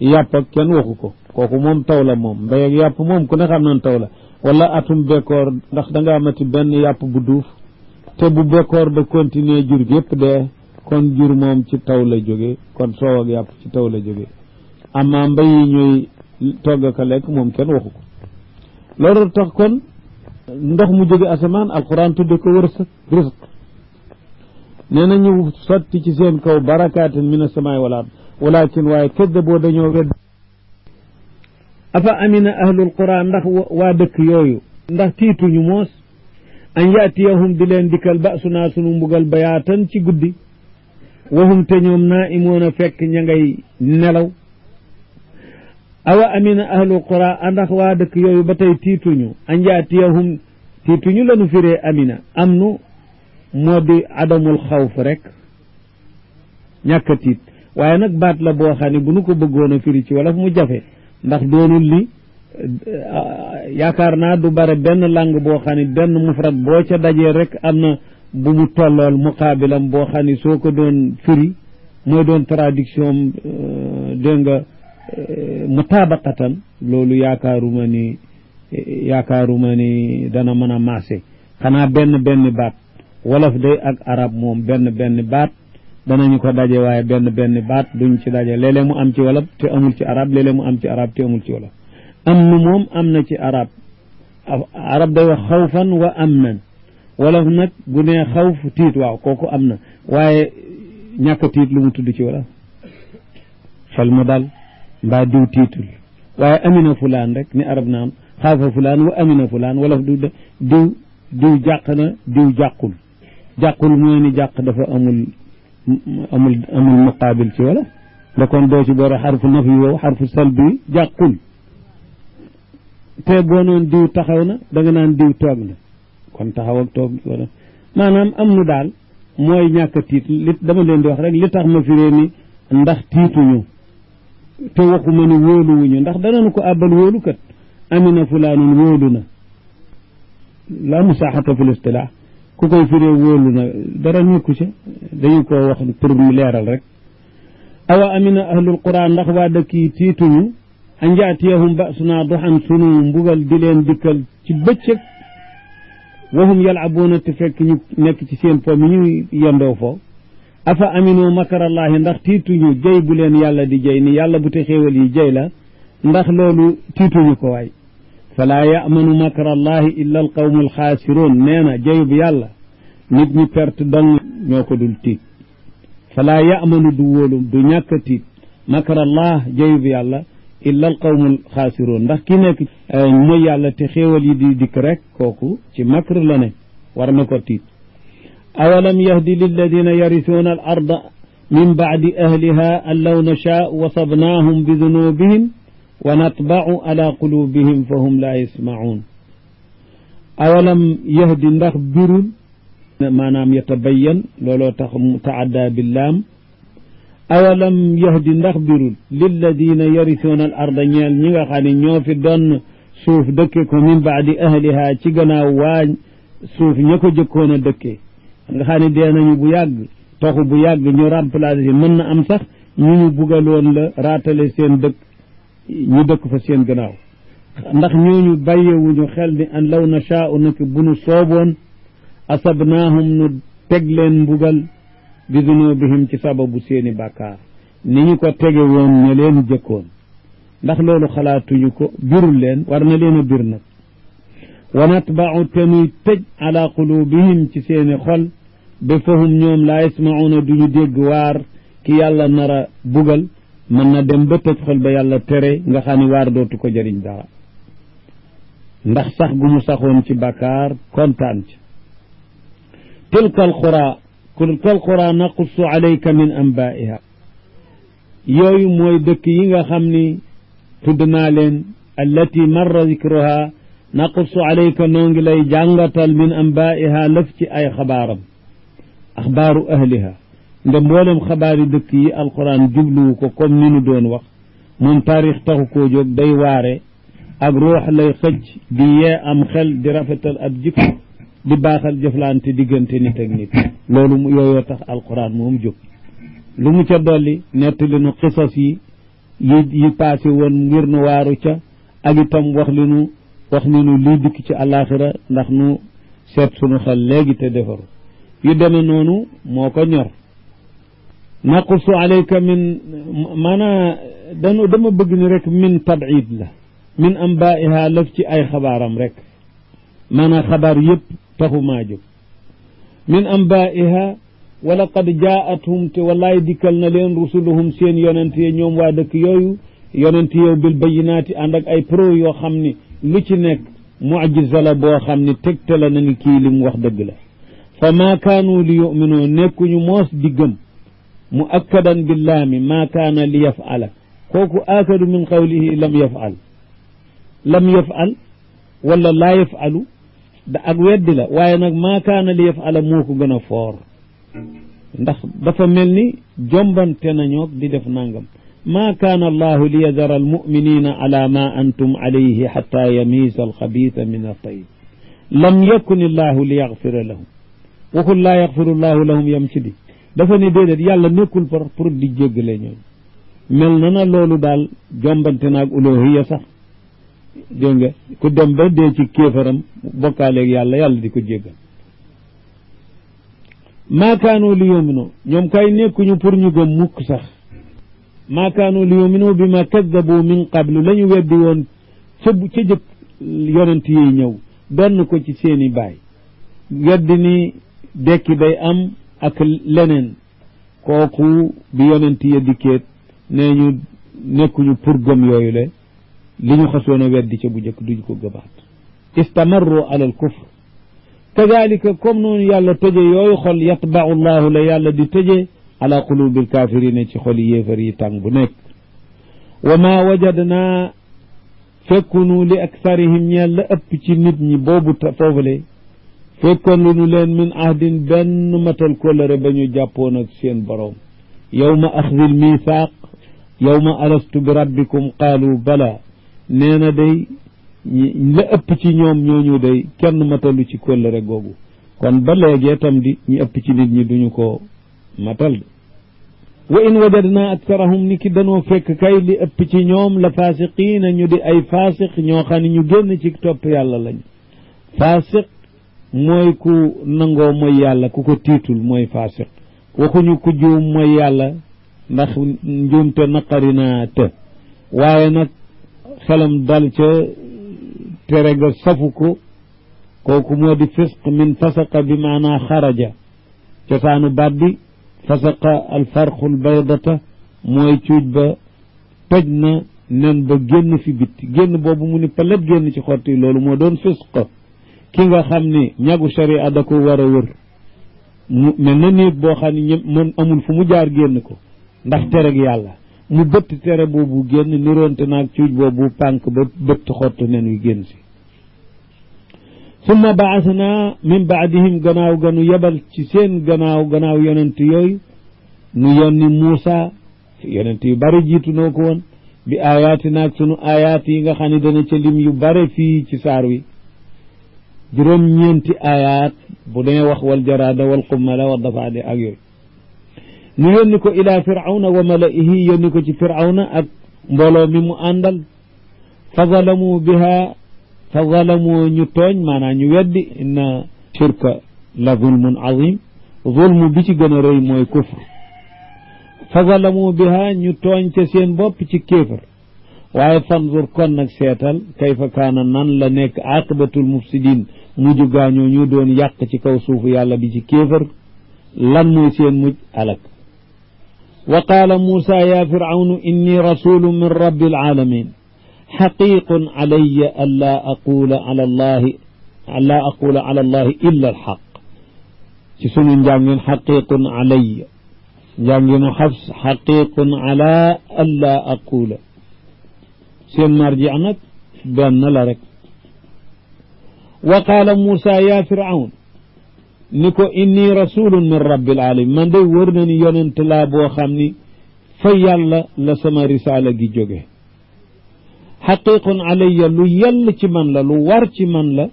yàpp ak kenn waxu ko kooku moom taw la moom mbéy ak yàpp moom ku ne xam nañ taw la wala atum bekkoor ndax da nga amati benn yàpp bu duuf te bu bekkoor ba continuer jur gi yëpp dee kon jur moom ci taw la jóge kon soow ak yàpp ci taw la jóge amaa mbéy yi ñuy togg ak lekk moom kenn waxu ko loolu tax kon ndox mu jóge asamaan alquran tudde ko wërsëg risq nee na ñu sotti ci seen kaw barakaatin min as-samaa'i wal ard walakin waaye kaddaboo dañoo wedd afa amina ahlul qura ndax waa dëkk yooyu ndax tiituñu moos an yaatiyahum di leen dikkal ba'sunaa sunu mbugal bayaatan ci guddi wahum te ñoom naa'imoona fekk ña ngay nelaw awa amina ahlul qura ndax waa dëkk yooyu ba tey tiituñu an yaatiyahum tiituñu lanu firee amina am nu moo di adamul xawf rek ñàkk a tiit waaye nag baat la boo xam ne bu nu ko bëggoon a firi ci wolof mu jafe ndax doonul li yaakaar naa du bare benn langue boo xam ne benn mufrad boo ca dajee rek am na bu mu tollool muqaabilam boo xam ne soo ko doon firi mooy doon traduction dégg nga mutabaqatan loolu yaakaaruma ni dana mën a maase xanaa benn baat wolof day ak arab moom benn baat danañu ko daje waaye benn baat duñ ci daje léeg-léeg mu am ci wolof te amul ci arab léeg-léeg mu am ci arab te amul ci wolof am nu moom am na ci arab day wax xawfan wa amnan wolof nag bu nee xawf tiit waaw kooku am na waaye ñàkk tiit lu mu tudd ci wolof xel mu dal mbaa diw tiitul waaye amina fulaan rek ni arab naan xaafa fulaan wa amina fulaan wolof du diw jàq na diw jàqul mooy ni jàq dafa amul muqaabil ci wala da kon doo ci boore xarfu nafi wow xarfu salbi jàqul te boo noon diw taxaw na da nga naan diw toog na kon taxaw ak toog wala maanaam am nu daal mooy ñàkk a tiit li dama leen di wax rek li tax ma firee ni ndax tiituñu te waxuma ni wóoluwuñu ndax danañu ko àbbal wóolu kat amina fulaanun wóolu na la musaaxata fi listilaax ku koy firee wóolu na dara ñukku ci dañu ko wax pour mu leeral rek awa amina ahlul qura ndax waa dëkk yi tiituñu an yaatiyahum ba'sunaa duhan sunu mbugal di leen dikkal ci bëccëg wahum yal'abuuna te fekk ñu nekk ci seen po mi ñu yendoo fo afa aminu makarallahi ndax tiituñu jëy bu leen yàlla di jëy ni yàlla bu te xéewal yi jëy la ndax loolu tiituñu ko waay falaa ya'manu makarallahi illa al qawmu alxaasiroon nee na jëyub yàlla nit ñi perte dong ñoo ko dul tiit falaa ya'manu du wóolu du ñàkk a tiit makarallah jëyub yàlla illa al qawmu alxaasiroon ndax ki nekk mooy yàlla te xéewal yi di dikk rek kooku ci makr la ne war na ko tiit awalam yahdi lilladina yarisuuna al arda min bacdi ahliha an law nashaau wasabnaahum bi dunubihim wa natbacu ala qulubihim fa hum laa yasmacuun awalam yahdi ndax birul maanaam yatabayan looloo tax mutaadda billaam awalam yahdi ndax birul lilladina yarisuuna al arda ñeel ñi nga xam ne ñoo fi doon suuf dëkke ko min bacdi ahliha ci gannaaw waañ suuf ña ko jëkkoon a dëkkee nga xam ne dee nañu bu yàgg toxu bu yàgg ñu remplacé si mën na am sax ñu bugaloon la raatale seen dëkk ñu dëkk fa seen gannaaw ndax ñooñu bàyyewuñu xel ni an law nashaa'u nak bu nu sooboon asabnaahum nu teg leen mbugal bi dunubihim ci sababu seeni bàkkaar ni ñu ko tege woon ña leen jëkkoon ndax loolu xalaatuñu ko birul leen war na leen a bir nag wa natba'u te nuy tëj ala qulubihim ci seeni xol ba fahum ñoom laa yasma'una duñu dégg waar ki yàlla nara bugal mën na dem ba tëj xol ba yàlla tere nga xam ne waar dootu ko jëriñ dara ndax sax gu mu saxoon ci bàkkaar kontaan ci tilka alqura naqussu alayka min anbaiha yooyu mooy dëkk yi nga xam ni tudd naa leen allati marra zikruha naqussu alayka noo ngi lay jàngatal min anbaiha lëf ci ay xabaaram axbaaru ahliha nde mboolem xabaari dëkk yi alquran jubluwu ko comme ni nu doon wax moom taarix taxu koo jóg day waare ak ruux lay xëcc di yee am xel di rafetal ab jikko di baaxal jëflante diggante nit ak nit loolu yooyoo tax alquran moom jóg lu mu ca dolli nettali nu xisas yi passé woon ngir nu waaru ca ak itam wax ni nu lii dikk ci àllaaxira ndax nu seet sunu xel léegi te defaru yu deme noonu moo ko ñor naqussu alayka min maanaa dama bëgg ni rek min tab'id la min anbaiha laf ci ay xabaaram rek maanaa xabaar yëpp taxu maa jóg min anbaiha wa laqad jaathum te wallaay dikkal na leen rusuluhum seen yonent yi ñoom waa dëkk yooyu yonent yow bil bayinaati ànd ak ay pro yoo xam ni lu ci nekk mucjisa la boo xam ni tegtala na ni kii li mu wax dëgg la fa maa kaanu li yuminoo nekkuñu moos di gëm muakkadan billaami maa kaana li yafala kooku aakadu min qawlihi lam yafal wala laa yafalu da ak weddi la waaye nag maa kaana li yafala moo ko gën a foor ndax dafa mel ni jombante nañoog di def nangam maa kaana allahu li yadara almuminina ala ma antum alayhi xata yamiisa alxabisa min altayib lam yakun illahu li yaxfira lahum waxul laa yaxfiru llahu lahum yam ci di dafa ne déedéet yàlla nekkul pour di jéggale ñoom mel na loolu daal jombante naag uluhiya sax dégg nga ku dem ba dee ci kéefaram bokkaaleeg yàlla di ko jéggal maa kaanu li yuminoo ñoom kay nekkuñu pour ñu gëm mukk sax maa kaanu li yuminoo bi ma kaddabu min qablu la ñu weddi woon ca jëkk yonent yi ñëw donn ko ci seeni baay weddi ni dekki day am ak leneen kooku bi yonent ya dikkeet nee ñu nekkuñu pour gëm yooyu le li ñu xasoon a weddi ca bu njëkk duñ ko gëbaat istamarru ala al kufr kadalika comme noonu yàlla tëje yooyu xol yatbau llahu la yàlla di tëje ala qulubil kafirina ci xoli yéefar yi tàng bu nekk wa ma wajadna fekkunu li aktharihim ñeel la ëpp ci nit ñi boobu foofule fekkoon lu nu leen min ahdin benn matal kóllëre ba ñu jàppoon ak seen boroom yawma axdil misaaq yawma alastu bi rabbikum qaalu bala nee na day la ëpp ci ñoom ñooñu day kenn matalu ci kóllëre googu kon ba léegi itam di ñi ëpp ci nit ñi duñu ko matal wa in wajadna aktharahum ni ki danoo fekk kay li ëpp ci ñoom la faasiqiina ñu di ay faasiq ñoo xam ne ñu génn ci topp yàlla lañ faasiq mooy ku nangoo mooy yàlla ku ko tiitul mooy faasiq waxuñu ku juum mooy yàlla ndax njuumte naqari naa të waaye nag xelam dal ca tere ga safu ko kooku moo di fisq min fasaqa bi maanaa xaraja cosaanu baat bi fasaqa alfarqul baydata mooy cuuj ba toj na nen ba génn fi bitti génn boobu mu ni palet génn ci xotti loolu moo doon fisq ki nga xam ni ñagu sharia da ko war a wër mu mel na néeg boo xam ne mën amul fu mu jaar génn ko ndax tereg yàlla mu bëtt tere boobu génn niroonte naag cuuj boobu pànk ba bëtt xottu nen wi génn si summa baasna min baadihim gannaaw ganu yebal ci seen gannaaw yonent yooyu nu yonni Muusa yonent yu bari jiitu noo ko woon bi aayaati naag sunu aayaat yi nga xam ne dana ca lim yu bare fii ci saar wi juróom-ñeenti aayaat bu dee wax wal jaraada wal qummala wa dafaade ak yooyu nu yónni ko ila firawna wa malaihi yónni ko ci firawna ak mbooloo mi mu àndal fa zalamu biha fa zalamu ñu tooñ maanaam ñu weddi inna shirka la zulmun azim zulmu bi ci gën a rëy mooy kufr fa zalamu biha ñu tooñ ca seen bopp ci kéefër waaye fanzur kon nag seetal kayfa kaana nan la nekk aqibatul mufsidin mujj gaañoo ñu doon yàq ci kaw suufu yàlla bi ci kéefër lan mooy seen mujj alak wa qaala Muusa ya Firawnu inni rasulun min rabbil alamin xaqiqun alayya an laa aqula ala allahi illa alxaq ci sunu njàngin xaqiqun alayya njànginu Xafs xaqiqun ala an laa aqula seen marji nag benn la rek wa qaala Muusa ya Firawn ni ko inni rasulun min rabbil alamin man day wër na ni yonent laa boo xam ni fa yàlla la sama risaala gi jóge xaqiqun alayya lu yell ci man la lu war ci man la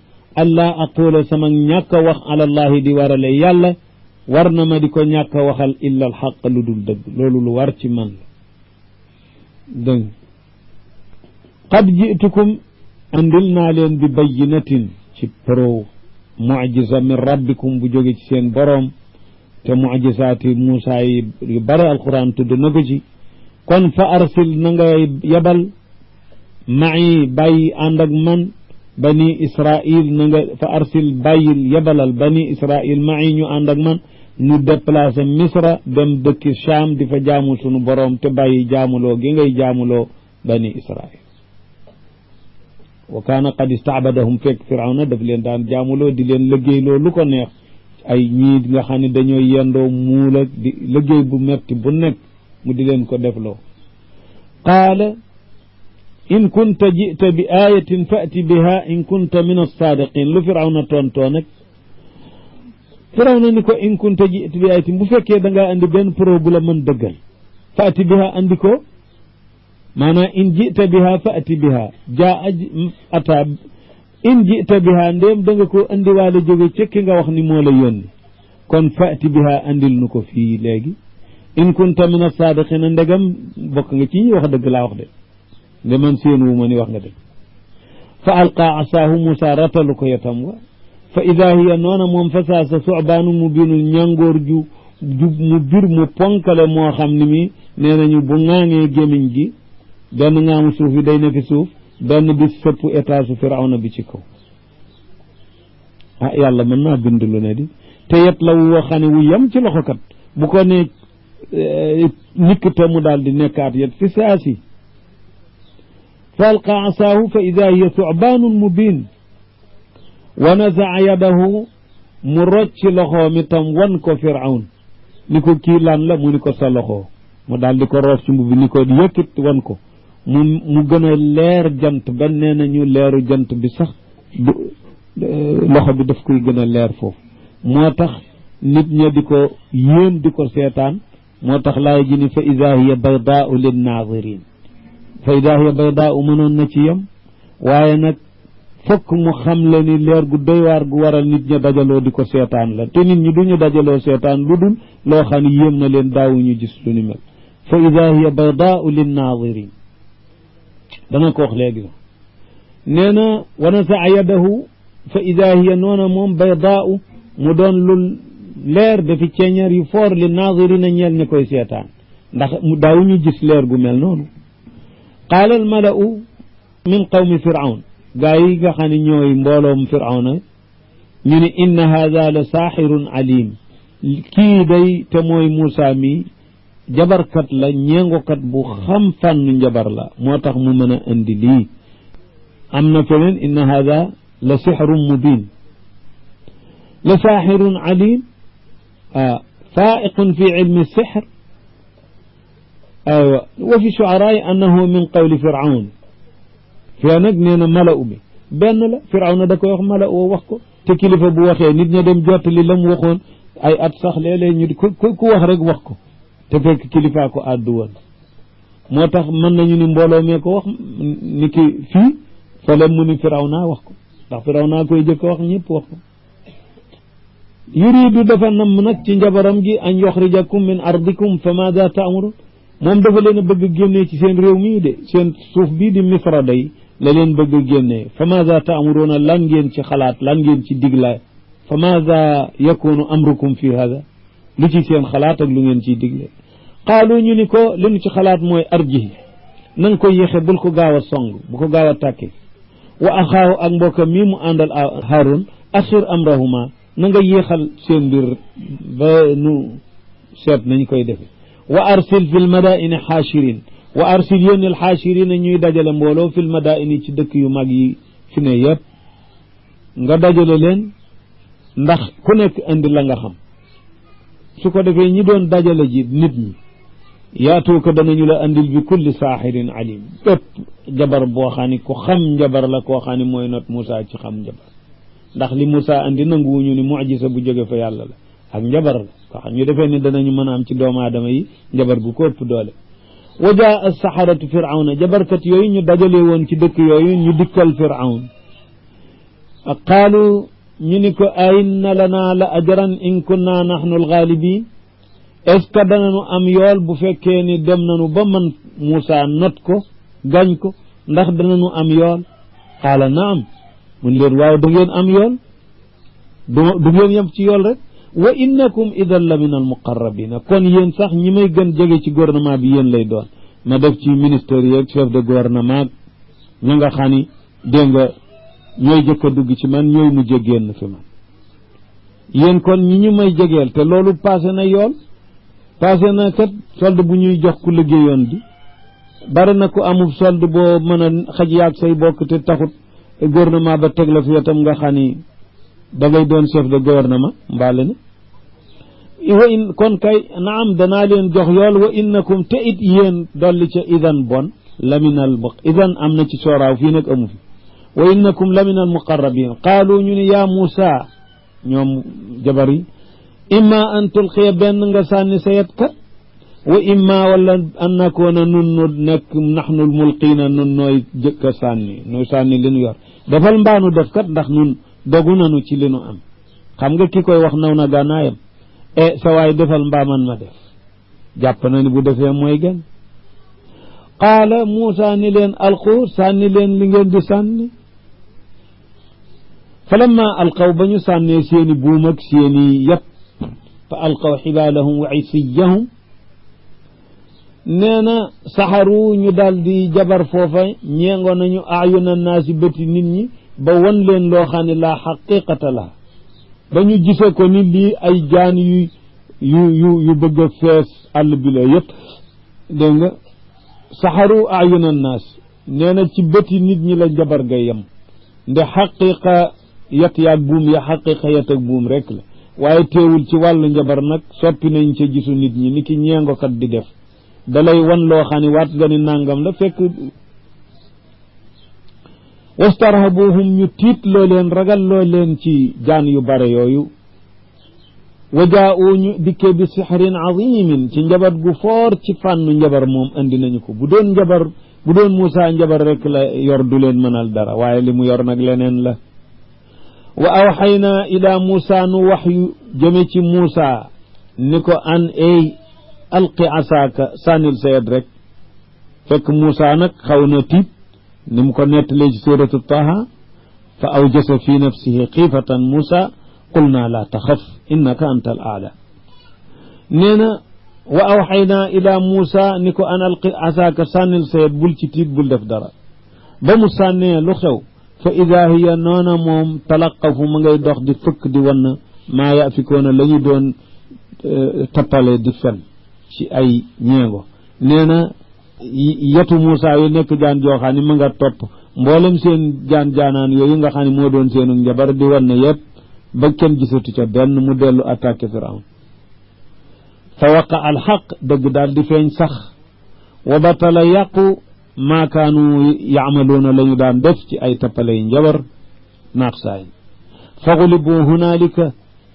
allah aqula sama ñàkk a wax alallahi di warale yàlla war na ma di ko ñàkk a waxal illa alxaq lu dul dëgg loolu lu war ci man la dëgg qad jitukum andil naa leen bi bayyinatin ci preuve mucjisa min rabbikum bu jóge ci seen boroom te mucjisaati Muusaa yi yu bare alquran tudd na ko ci kon fa arsil na nga yabal ma'i bàyyi ànd ak man bani Israil na nga fa arsil bàyyil yabalal bani Israil ma'i ñu ànd ak man ñu déplacé Misra dem dëkki Sham di fa jaamu sunu boroom te bàyyi jaamuloo gi ngay jaamuloo bani Israil wa kaana qad istaabadahum fekk Firawna daf leen daan jaamuloo di leen liggéeyloo lu ko neex ay ñii nga xam ne dañoo yendoo muul ak di liggéey bu metti bu nekk mu di leen ko defloo qaala in kunta jita bi ayatin fa'ti biha in kunta min as-saadiqin lu Firawna tontoo nag Firawna ni ko in kunta jita bi ayatin bu fekkee da ngaa andi benn preuve bu la mën dëggal fa'ti biha andi ko maanaam in jita biha fa'ti biha ata in jita biha ndéem da nga ko andi waale jóge cekki nga wax ni moo la yónni kon fa'ti biha andil nu ko fii léegi in kunta min as-saadiqina ndegam bokk nga ci wax dëgg laa wax de nde man seen wu ma ni wax nga dëgg fa alqa asaahu Muusa ratalu ko yatam wa fa ida hiya noona moom fa saasa su'baanu mu binul ñàngoor ju mu bir mu ponkale moo xam ni mi nee nañu bu ŋaaŋee gémiñ gi benn ngaamu suuf yi day nekk suuf benn bi sëpp étage su Firawna bi ci kaw ah yàlla mën naa bind lu ne di te yet la wu xam ne wu yem ci loxo kat bu ko ne nikk te mu daal di nekkaat yet fi saasi fa alqa asaahu fa ida hiya thu'baanun mubin wa nazaa yadahu mu rocc loxoo mi tam wan ko Firawn ni ko kii lan la mu ni ko sa loxo mu daal di ko roof ci mbubb ni ko yëkkit wan ko mu gën a leer jant ba nee nañu leeru jant bi sax loxo bi daf koy gën a leer foofu moo tax nit ña di ko yéen di ko seetaan moo tax laay ji ni fa ida hiya baydaau linnaadirin fa ida hiya baydaau mënoon na ci yem waaye nag fokk mu xam la ni leer gu doy waar gu waral nit ña dajaloo di ko seetaan la te nit ñi duñu dajaloo seetaan lu dul loo xam ne yéem na leen daawuñu gis lu ni mel fa ida hiya baydaau linnaadirin dana ko wax léegi la nee na wa nasaa yadahu fa ida hiya noona moom baydaau mu doon lu leer dafi ceeñeer yu foor li naadirina ñeel ña koy seetaan ndax mu daawuñu gis leer gu mel noonu qaala al malau min qawmi Firawn gaa yi nga xam ne ñooy mbooloom Firawna ñu ne inna haada la saaxirun alim kii day te mooy Muusa mi jabarkat la ñeengokat bu xam fànn njabar la moo tax mu mën a indi lii am na feneen inna haada la sixrun mubin la saaxirun alim faa'iqun fi ilmi sixr aywa wa fi shu'araai annahu min qawli Firawn fii nag nee na mala u bi benn la Firawna da koy wax mala u wax ko te kilifa bu waxee nit ña dem jottali la mu waxoon ay at sax léeg-léeg ñu ku wax rek wax ko te fekk kilifaa ko àddu woon moo tax mën nañu ni mbooloo mee ko wax ni ki fii fale mu ni Firawna wax ko ndax Firawna koy jëkk wax ñëpp wax ko yuridu dafa namm nag ci njabaram gi an yoxrijakum min ardikum fa maada taamurun moom dafa leen a bëgg génnee ci seen réew mii de seen suuf bii di Misra day la leen bëgg génnee fa maada taamuruna lan ngeen ci xalaat lan ngeen ci digla fa maada yakunu amrukum fi hada lu ci seen xalaat ak lu ngeen ciy digle qaalu ñu ni ko li ñu ci xalaat mooy arji na nga ko yéexe bul ko gaaw a song bu ko gaaw a tàkke wa axaahu ak mbokkam mii mu àndal Haarun axir amrahuma na nga yéexal seen mbir ba nu seet nañ koy defe wa arsil fi lmadaini xaashirin wa arsil yónnil xaashirina ñuy dajale mbooloo fi lmadaini ci dëkk yu mag yi fi ne yëpp nga dajale leen ndax ku nekk indi la nga xam su ko defee ñi doon dajale ji nit ñi yaatu ko danañu la andil bi kulli saaxirin alim bépp jabar boo xam ne ku xam njabar la koo xam ne mooy not Moussa ci xam njabar ndax li Moussa andi nanguwuñu ni mujisa bu jóge fa yàlla la ak njabar la ko xam ñu defee ni danañu mën a am ci doomu aadama yi njabar gu ko ëpp doole wa jaa as-saxaratu firawna jabarkat yooyu ñu dajale woon ci dëkk yooyu ñu dikkal firawn qaalu ñu ni ko ainna lana la ajran in kunna nahnu alxaalibin est-ce que danañu am yool bu fekkee ni dem nañu ba man Moussa not ko gañ ko ndax danañu am yool qaala naam mun leen waaw da ngeen am yool du ngeen yem ci yool rek wa innakum idan la min almuqarrabina kon yéen sax ñi may gën jege ci gouvernement bi yéen lay doon ma def ci ministère yeeg chef de gouvernement ña nga xam ni dégg nga ñooy jëkk a dugg ci man ñooy mujj génn fi man yéen kon ñi ñu may jegeel te loolu passé na yool passé na kat solde bu ñuy jox ku liggéeyoon bi bari na ku amul solde boo mën a xaj yaag say bokk te taxut gouvernement ba teg la fi itam nga xam ni da ngay doon chef de gouvernement mbaale ne wa in kon kay naam danaa leen jox yool wa innakum te it yéen dolli ca idan bon laminal idan am na ci sooraaw fii nag amu fi wa innakum la min al muqarrabin qaalu ñu ni yaa Moussa ñoom jabar yi imma an tulqiya benn nga sànni sa yet kat wa imma wala an nakoona nun nu nekk naxnu l mulqiina nun nooy jëkk a sànni nooy sànni li nu yor defal mbaanu def kat ndax nun dogu nanu ci li nu am xam nga ki koy wax naw na gànnaayam sa waay defal mbaaman ma def jàpp na ni bu defee mooy gën qaala Moussa ni leen alqu sànni leen li ngeen di sànni falamma alqaw ba ñu sànnee seeni buum ak seeni yat fa alqaw xibaalahum wa isiyahum nee na saxaru ñu daal di jabar foofa ñeengo nañu ayuna naasi bëti nit ñi ba won leen loo xam ne laa xaqiqata la ba ñu gise ko ni lii ay jaan yu bëgg a fees àll bi la yëpp dégg nga saxaru ayuna naas nee na ci bëti nit ñi la jabar ga yem nde xaqiqa yat yaag buum ya xaqiqa yat ak buum rek la waaye teewul ci wàllu njabar nag soppi nañ ca gisu nit ñi ni ki ñeengokat di def dalay wan loo xam ne waat nga ni nàngam la fekk wastarhabuhum ñu tiit loo leen ragal loo leen ci jaan yu bare yooyu wa jaa'u ñu dikkee bi sixrin azimin ci njabar gu foor ci fànnu njabar moom andi nañu ko bu doon Moussa njabar rek la yor du leen mënal dara waaye li mu yor nag leneen la wa awxaynaa ila Moussa nu wax yu jëme ci Moussa ni ko an alqi asaaka sànnil sa yet rek fekk Moussa nag xaw na tiit ni mu ko nettalee ci suratu Taha fa awjasa fi nafsihi xiifatan Moussa qulna la taxaf innaka anta al aala nee na wa awxaynaa ila Moussa ni ko an alqi asaaka sànnil sa yet bul ci tiit bul def dara ba mu sànnee lu xew fa ida hiya noona moom talaqafu ma ngay dox di fëkk di wann maa yafikoona la ñu doon tappale di fen ci ay ñeengo nee na yetu Moussa yu nekk jaan jooxaa ni ma nga topp mboolem seen jaanaan yooyu nga xam ne moo doon seenu njabar di wann yëpp ba kenn gisatu ca benn mu dellu attaqué Firawn fa waqa alxaq dëgg daal di feeñ sax wa batala yàqu maa kaanu yaamaluuna la ñu daan def ci ay tappalay njabar naax saay fa xulibu hunaalika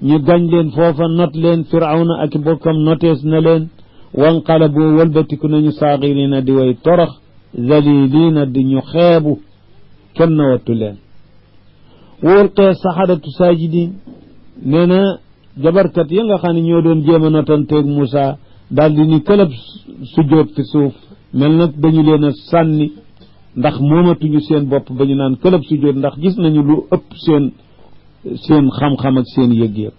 ñu gañ leen foofa not leen Firawna ak bokkam notees na leen wanqalabu walbatiku nañu saaxirina di way torox zalilina di ñu xeebu kenn na wattu leen wulqee saxaratu saajidin nee na jabarkat ya nga xam ne ñoo doon jéem a notanteeg Moussa daal di ni këlëb sujjóot fi suuf mel nag dañu leen a sànni ndax moomatuñu seen bopp ba ñu naan këlëb sujjóot ndax gis nañu lu ëpp seen xam-xam ak seen yëg-yëg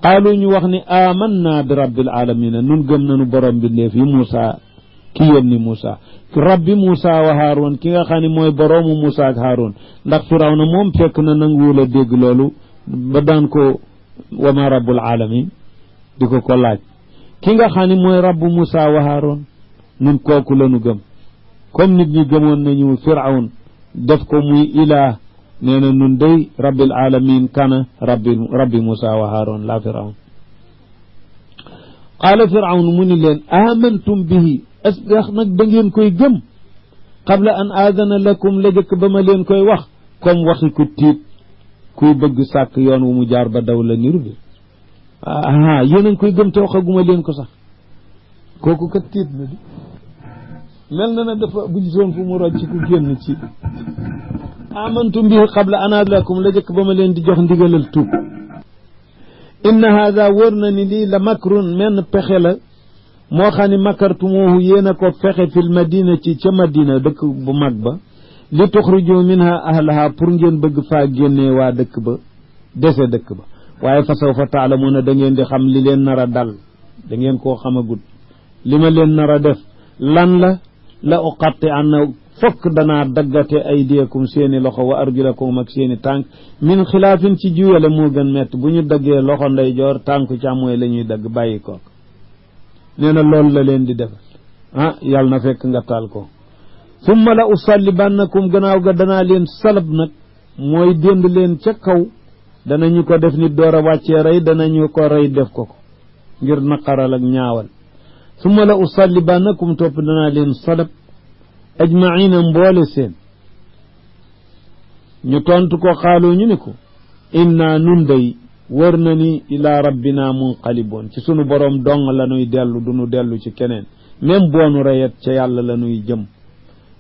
qaalu ñu wax ni amanna bi rabbil alamina nun gëm nañu borom bi ndeef yi Moussa ki yónni Moussa rabbi Moussa wa Haroun ki nga xam ne mooy boroomu Moussa ak Haroun ndax Firawna moom fekk na nanguwul a dégg loolu ba daan ko wa ma rabbul alamin di ko laaj ki nga xam ne mooy rabbu Musa wa Haroon nun kooku la nu gëm comme nit ñi gëmoon nañu Firawn def ko muy ilaah nee na nun day rabbil alamin kana rabbi Musa wa Haroon la Firawn qaala Firawn mu ni leen amantum bihi est-ce que nag da ngeen koy gëm qabla an aadana lakum la jëkk ba ma leen koy wax comme waxi ku tiit kuy bëgg sàkk yoon wu mu jaar ba daw la niru bi yéen a ngi koy gëm te waxaguma leen ko sax kooku kat tiit na di mel na ne dafa bu gisoon fu mu rocc ku génn ci amantum bihi qabla an aadana lakum la jëkk ba ma leen di jox ndigalal tuub inna haada wóor na ni lii la makrun menn pexe la moo xam ne makartumuhu yéen a ko fexe fil madina ci ca madina dëkk bu mag ba li tuxriju minha ahlaha pour ngeen bëgg faa génnee waa dëkk ba dese dëkk ba waaye fa sawfa taalamuuna da ngeen di xam li leen nar a dal da ngeen koo xamagut li ma leen nar a def lan la uqatti anna fokk danaa daggate aydiyakum seeni loxo wa arjulakum ak seeni tànk min xilaafin ci juyale moo gën mett bu ñu daggee loxo ndeyjoor tànku càmmooy la ñuy dagg bàyyi kook nee na loolu la leen di def yàlla na fekk nga taal ko summa la usallibannakum gannaaw ga danaa leen salab nag mooy dénd leen ca kaw danañu ko def nit door a wàccee rey danañu ko rey def ko ngir naqaral ak ñaawal summa la usallibannakum topp danaa leen salab ajmaina mboole seen ñu tontu ko xaaloo ñu ni ko inna nun day wër na ni ila rabbina munqaliboon ci sunu borom dong la nuy dellu du nu dellu ci keneen même boonu reyet ca yàlla la nuy jëm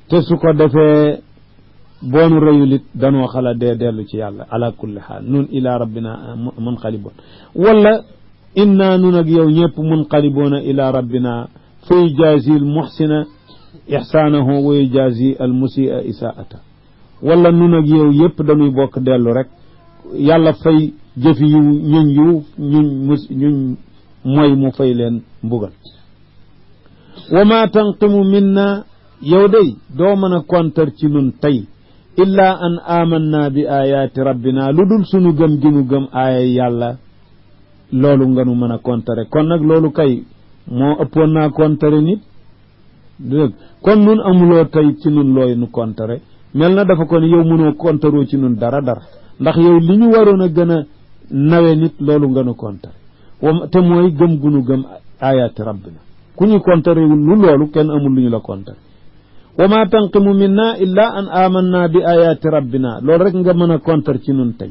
te su ko defee boonu reyulit danoo xala dee dellu ci yàlla ala kulli xaal nun ila rabbina munqaliboon wala inna nun ak yow ñëpp munqaliboona ila rabbina fa yujazi al muxsina ixsaanahu wa yujazi al musia isaata wala nun ak yow yëpp dañuy bokk dellu rek yàlla fay jëfi yu ñuñ mooy mu fay leen mbugal wa ma tanqimu minna yow day doo mën a kontar ci nun tey illa an amanna bi ayaati rabbina lu dul sunu gëm gi nu gëm aaya yàlla loolu nga nu mën a kontare kon nag loolu kay moo ëppoon naa kontare nit dégg kon nun amuloo tey ci nun looy nu kontare mel na dafa kon yow mënoo kontaroo ci nun dara ndax yow li ñu waroon a gën a nawe nit loolu nga nu kontare te mooy gëm gu nu gëm ayaati rabbina ku ñu kontarewul lu loolu kenn amul lu ñu la kontare wa ma tanqimu minna illa an amanna bi ayaati rabbina loolu rek nga mën a kontar ci nun tey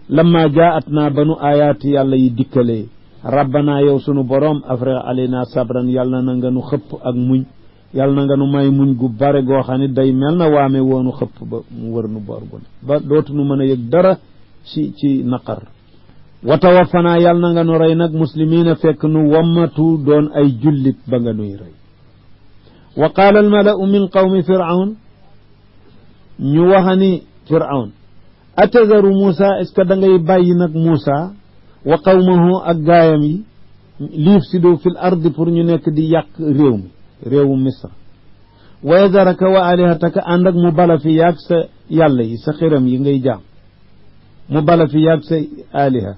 lamma jaat naa banu ayaati yàlla yi dikkalee rabbana yow sunu borom afrique alayna sabran yàlla na nga nu xëpp ak muñ yàlla na nga nu may muñ gu bare goo xam ne day mel na waame woonu xëpp ba mu wër nu boor bu ne ba dootu nu mën a yëg dara ci naqar wa tawaffana yàlla na nga nu rey nag muslimiina fekk nu wammatu doon ay jullit ba nga nuy rey wa qaala al mala'u min qawmi firawn ñu waxani firawn atadaru Moussa est-ce que da ngay bàyyi nag Moussa wa qawmahu ak gaayam yi liyufsidu fil ardi pour ñu nekk di yàq réew mi réewu Misra wa yadaraka wa alihataka ànd ak mu bala fi yaag sa yàlla yi sa xiram yi ngay jaam mu bala fi yaag sa aliha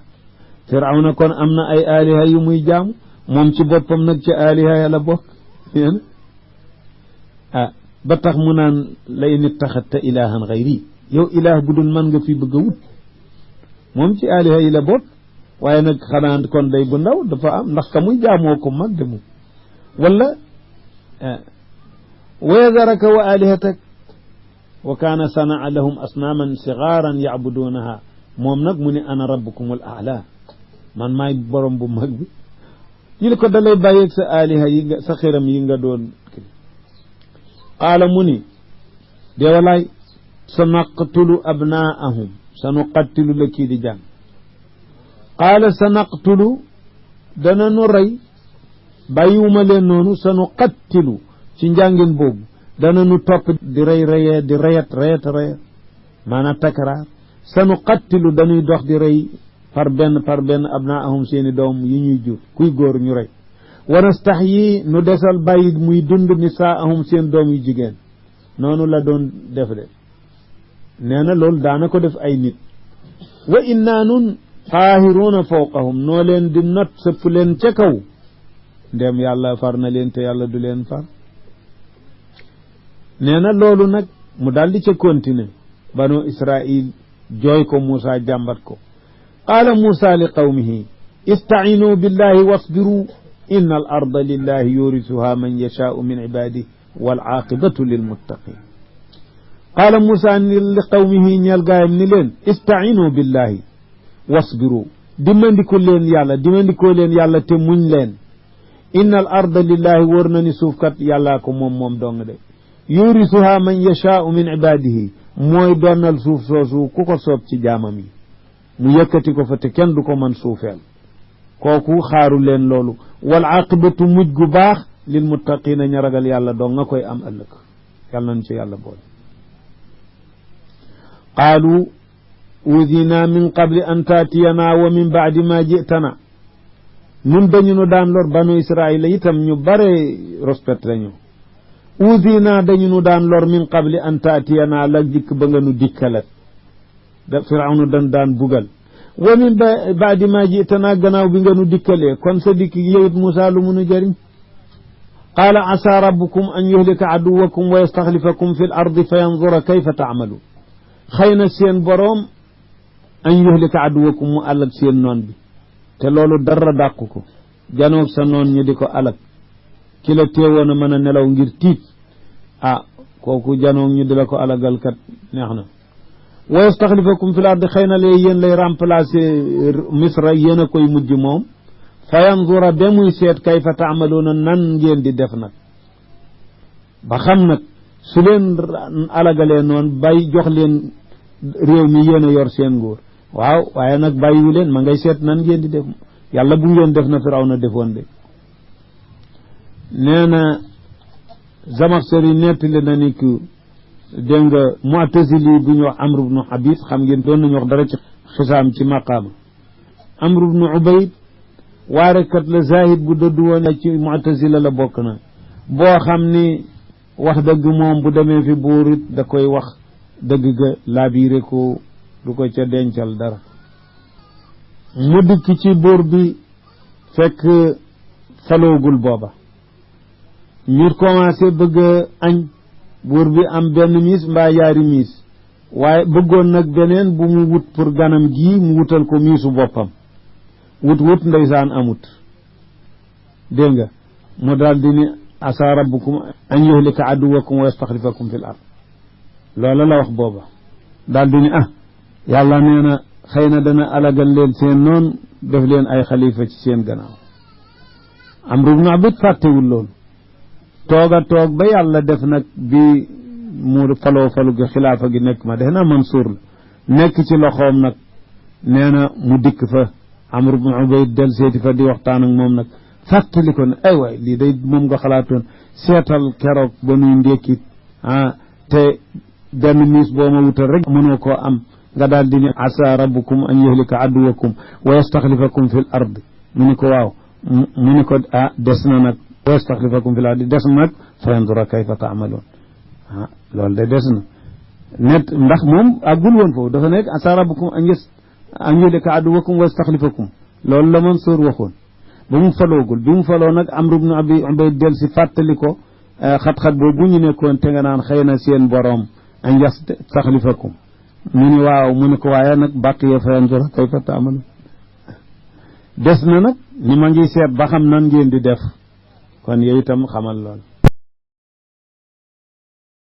firawna kon am na ay aliha yu muy jaamu moom ci boppam nag ci aliha ya la bokk ba tax mu naan lay nit taxatta ilahan xayri yow ilaah bu dul man nga fi bëgg a wut moom ci aliha yi la bokk waaye nag xanaa kon day bu ndaw dafa am ndax ka muy jaamoo ko mag de moom wala wa yadaraka wa alihatak wa kaana sanaa lahum asnaaman sigaaran yacbuduunaha moom nag mu ne ana rabbukum al aala man maay borom bu mag bi ñu ne ko dalay bàyyeeg sa aliha yi nga sa xiram yi nga doon qaala mu ni dee walaay sa naqtulu abnaahum sa nuqattilu la kii di jàng qaala sa naqtulu dana nu rey bàyyiwuma leen noonu sa nuqattilu ci njàngin boobu dana nu topp di rey di reyat maanaam takraar sa nuqattilu dañuy dox di rey par benn abnaahum seeni doom yi ñuy jur kuy góor ñu rey wa nastaxyi nu desal bàyyi muy dund nisaahum seen doom yu jigéen noonu la doon def de nee na loolu daana ko def ay nit wa inna nun qaahiruuna fawqahum noo leen di not sëpp leen ca kaw ndem yàlla far na leen te yàlla du leen far nee na loolu nag mu daldi ca continuer banu Israil jooy ko Muusa jàmbat ko qaala Muusa li qawmihi istaciinuu billahi wasbiru inna al arda lillahi yurisuha man yashaau min ibadihi wal aaqibatu lilmuttaqin qaala Muusa ni li qawmihi ñeel gaayam ni leen istaciinuu billahi wasbiru dimbandikoo leen yàlla te muñ leen inna al arda lillahi wóor na ni suufkat yàllaa ko moom dong de yurisuha man yashaau min ibadihi mooy doonal suuf soosu ku ko soob ci jaamam yi mu yëkkati ko fa te kenn du ko mën suufeel kooku xaaru leen loolu wal aqibatu mujj gu baax lil muttaqina ña ragal yàlla dong nga koy am ëllëg yàlla nañ ci yàlla boole qaalu udina min qabli an taatiyana wa min baadi ma jitana ñun dañu nu daan lor banu israila itam ñu bare respect lañu udina dañu nu daan lor min qabli an taatiyana la dikk ba nga nu dikkalat da firawnu daan bugal wa min baadi ma jitana gannaaw bi nga nu dikkalee kon sa dikk yowit Muusa lu munu jëriñ qaala asa rabbukum an yuhlika aduwakum wa yastaxlifakum fi l ardi fa yanzura kayfa taamaluun xëy na seen boroom an yuhlika aduwakum mu alag seen noon bi te loolu dara dàqu ko janoog sa noon ñu di ko alag ki la teewoon a mën a nelaw ngir tiit kooku janoog ñu di la ko alagal kat neex na wa yastaxlifakum fi l ardi xëy na lee yéen lay remplacer misra yéen a koy mujj moom fa yanzura ba muy seet kayfa taamaluuna nan ngeen di def nag ba xam nag su leen alagalee noonu bay jox leen réew mi yéen a yor seen nguur waaw waaye nag bàyyiwu leen ma ngay seet nan ngeen di def yàlla bu ngeen def na Firawna defoon de nee na Zamaxshari nettali na ni ku dégg nga mu'tazili bu ñu wax Amr ibnu Habib xam ngeen doon nañu wax dara ci xisaam ci maqaama Amr ibnu Ubayd waarekat la zahid bu dëddu woon ci mu'tazila la bokk na boo xam ni wax dëgg moom bu demee fi buur it da koy wax dëgg ga laabiire ko du ko ca dencal dara mu dikk ci buur bi fekk faloogul booba ñu commencé bëgg añ buur bi am benn miis mbaa yaari miis waaye bëggoon nag beneen bu mu wut pour ganam gii mu wutal ko miisu boppam wut ndeysaan amut dégg nga mu daal di ni asa rabbukum an yuhlika aduwakum wa yastaxlifakum fil ard loola la wax booba daal di ni yàlla nee na xëy na dana alagal leen seen noon def leen ay xalifa ci seen gannaaw Amru ibnu Abid fàttewul loolu toog ba yàlla def nag bi mu falu gi xilaafa gi nekk ma def na Mansuur la nekk ci loxoom nag nee na mu dikk fa Amr ibn Ubayd del seeti fa di waxtaan ak moom nag fàttali ko ne ay waay lii day moom nga xalaatoon seetal keroog ba nuy ndékkit te benn miis boo ma wutal rek mënoo koo am nga daal di ne asa rabbukum an yuhlika aduwakum wa yastaxlifakum fi l ard mu ni ko waaw mu ni ko des na nag wa yastaxlifakum fi l ard des na nag fa yandura kayfa taamaloon loolu de des na net ndax moom àggul woon foofu dafa nekk asa rabbukum an yuhlika aduwakum wa yastaxlifakum loolu la Mansuur waxoon ba mu faloogul bi mu faloo nag Amr ibn Ubayd del si fàttali ko xat-xat boobu ñu nekkoon te nga naan xëy na seen boroom an yastaxlifakum mu ni waaw mu ni ko waaye nag baqiya fa yanzura kayfa taamalu des na nag ñi ma ngi seet ba xam nan ngeen di def kon yow itam xamal lool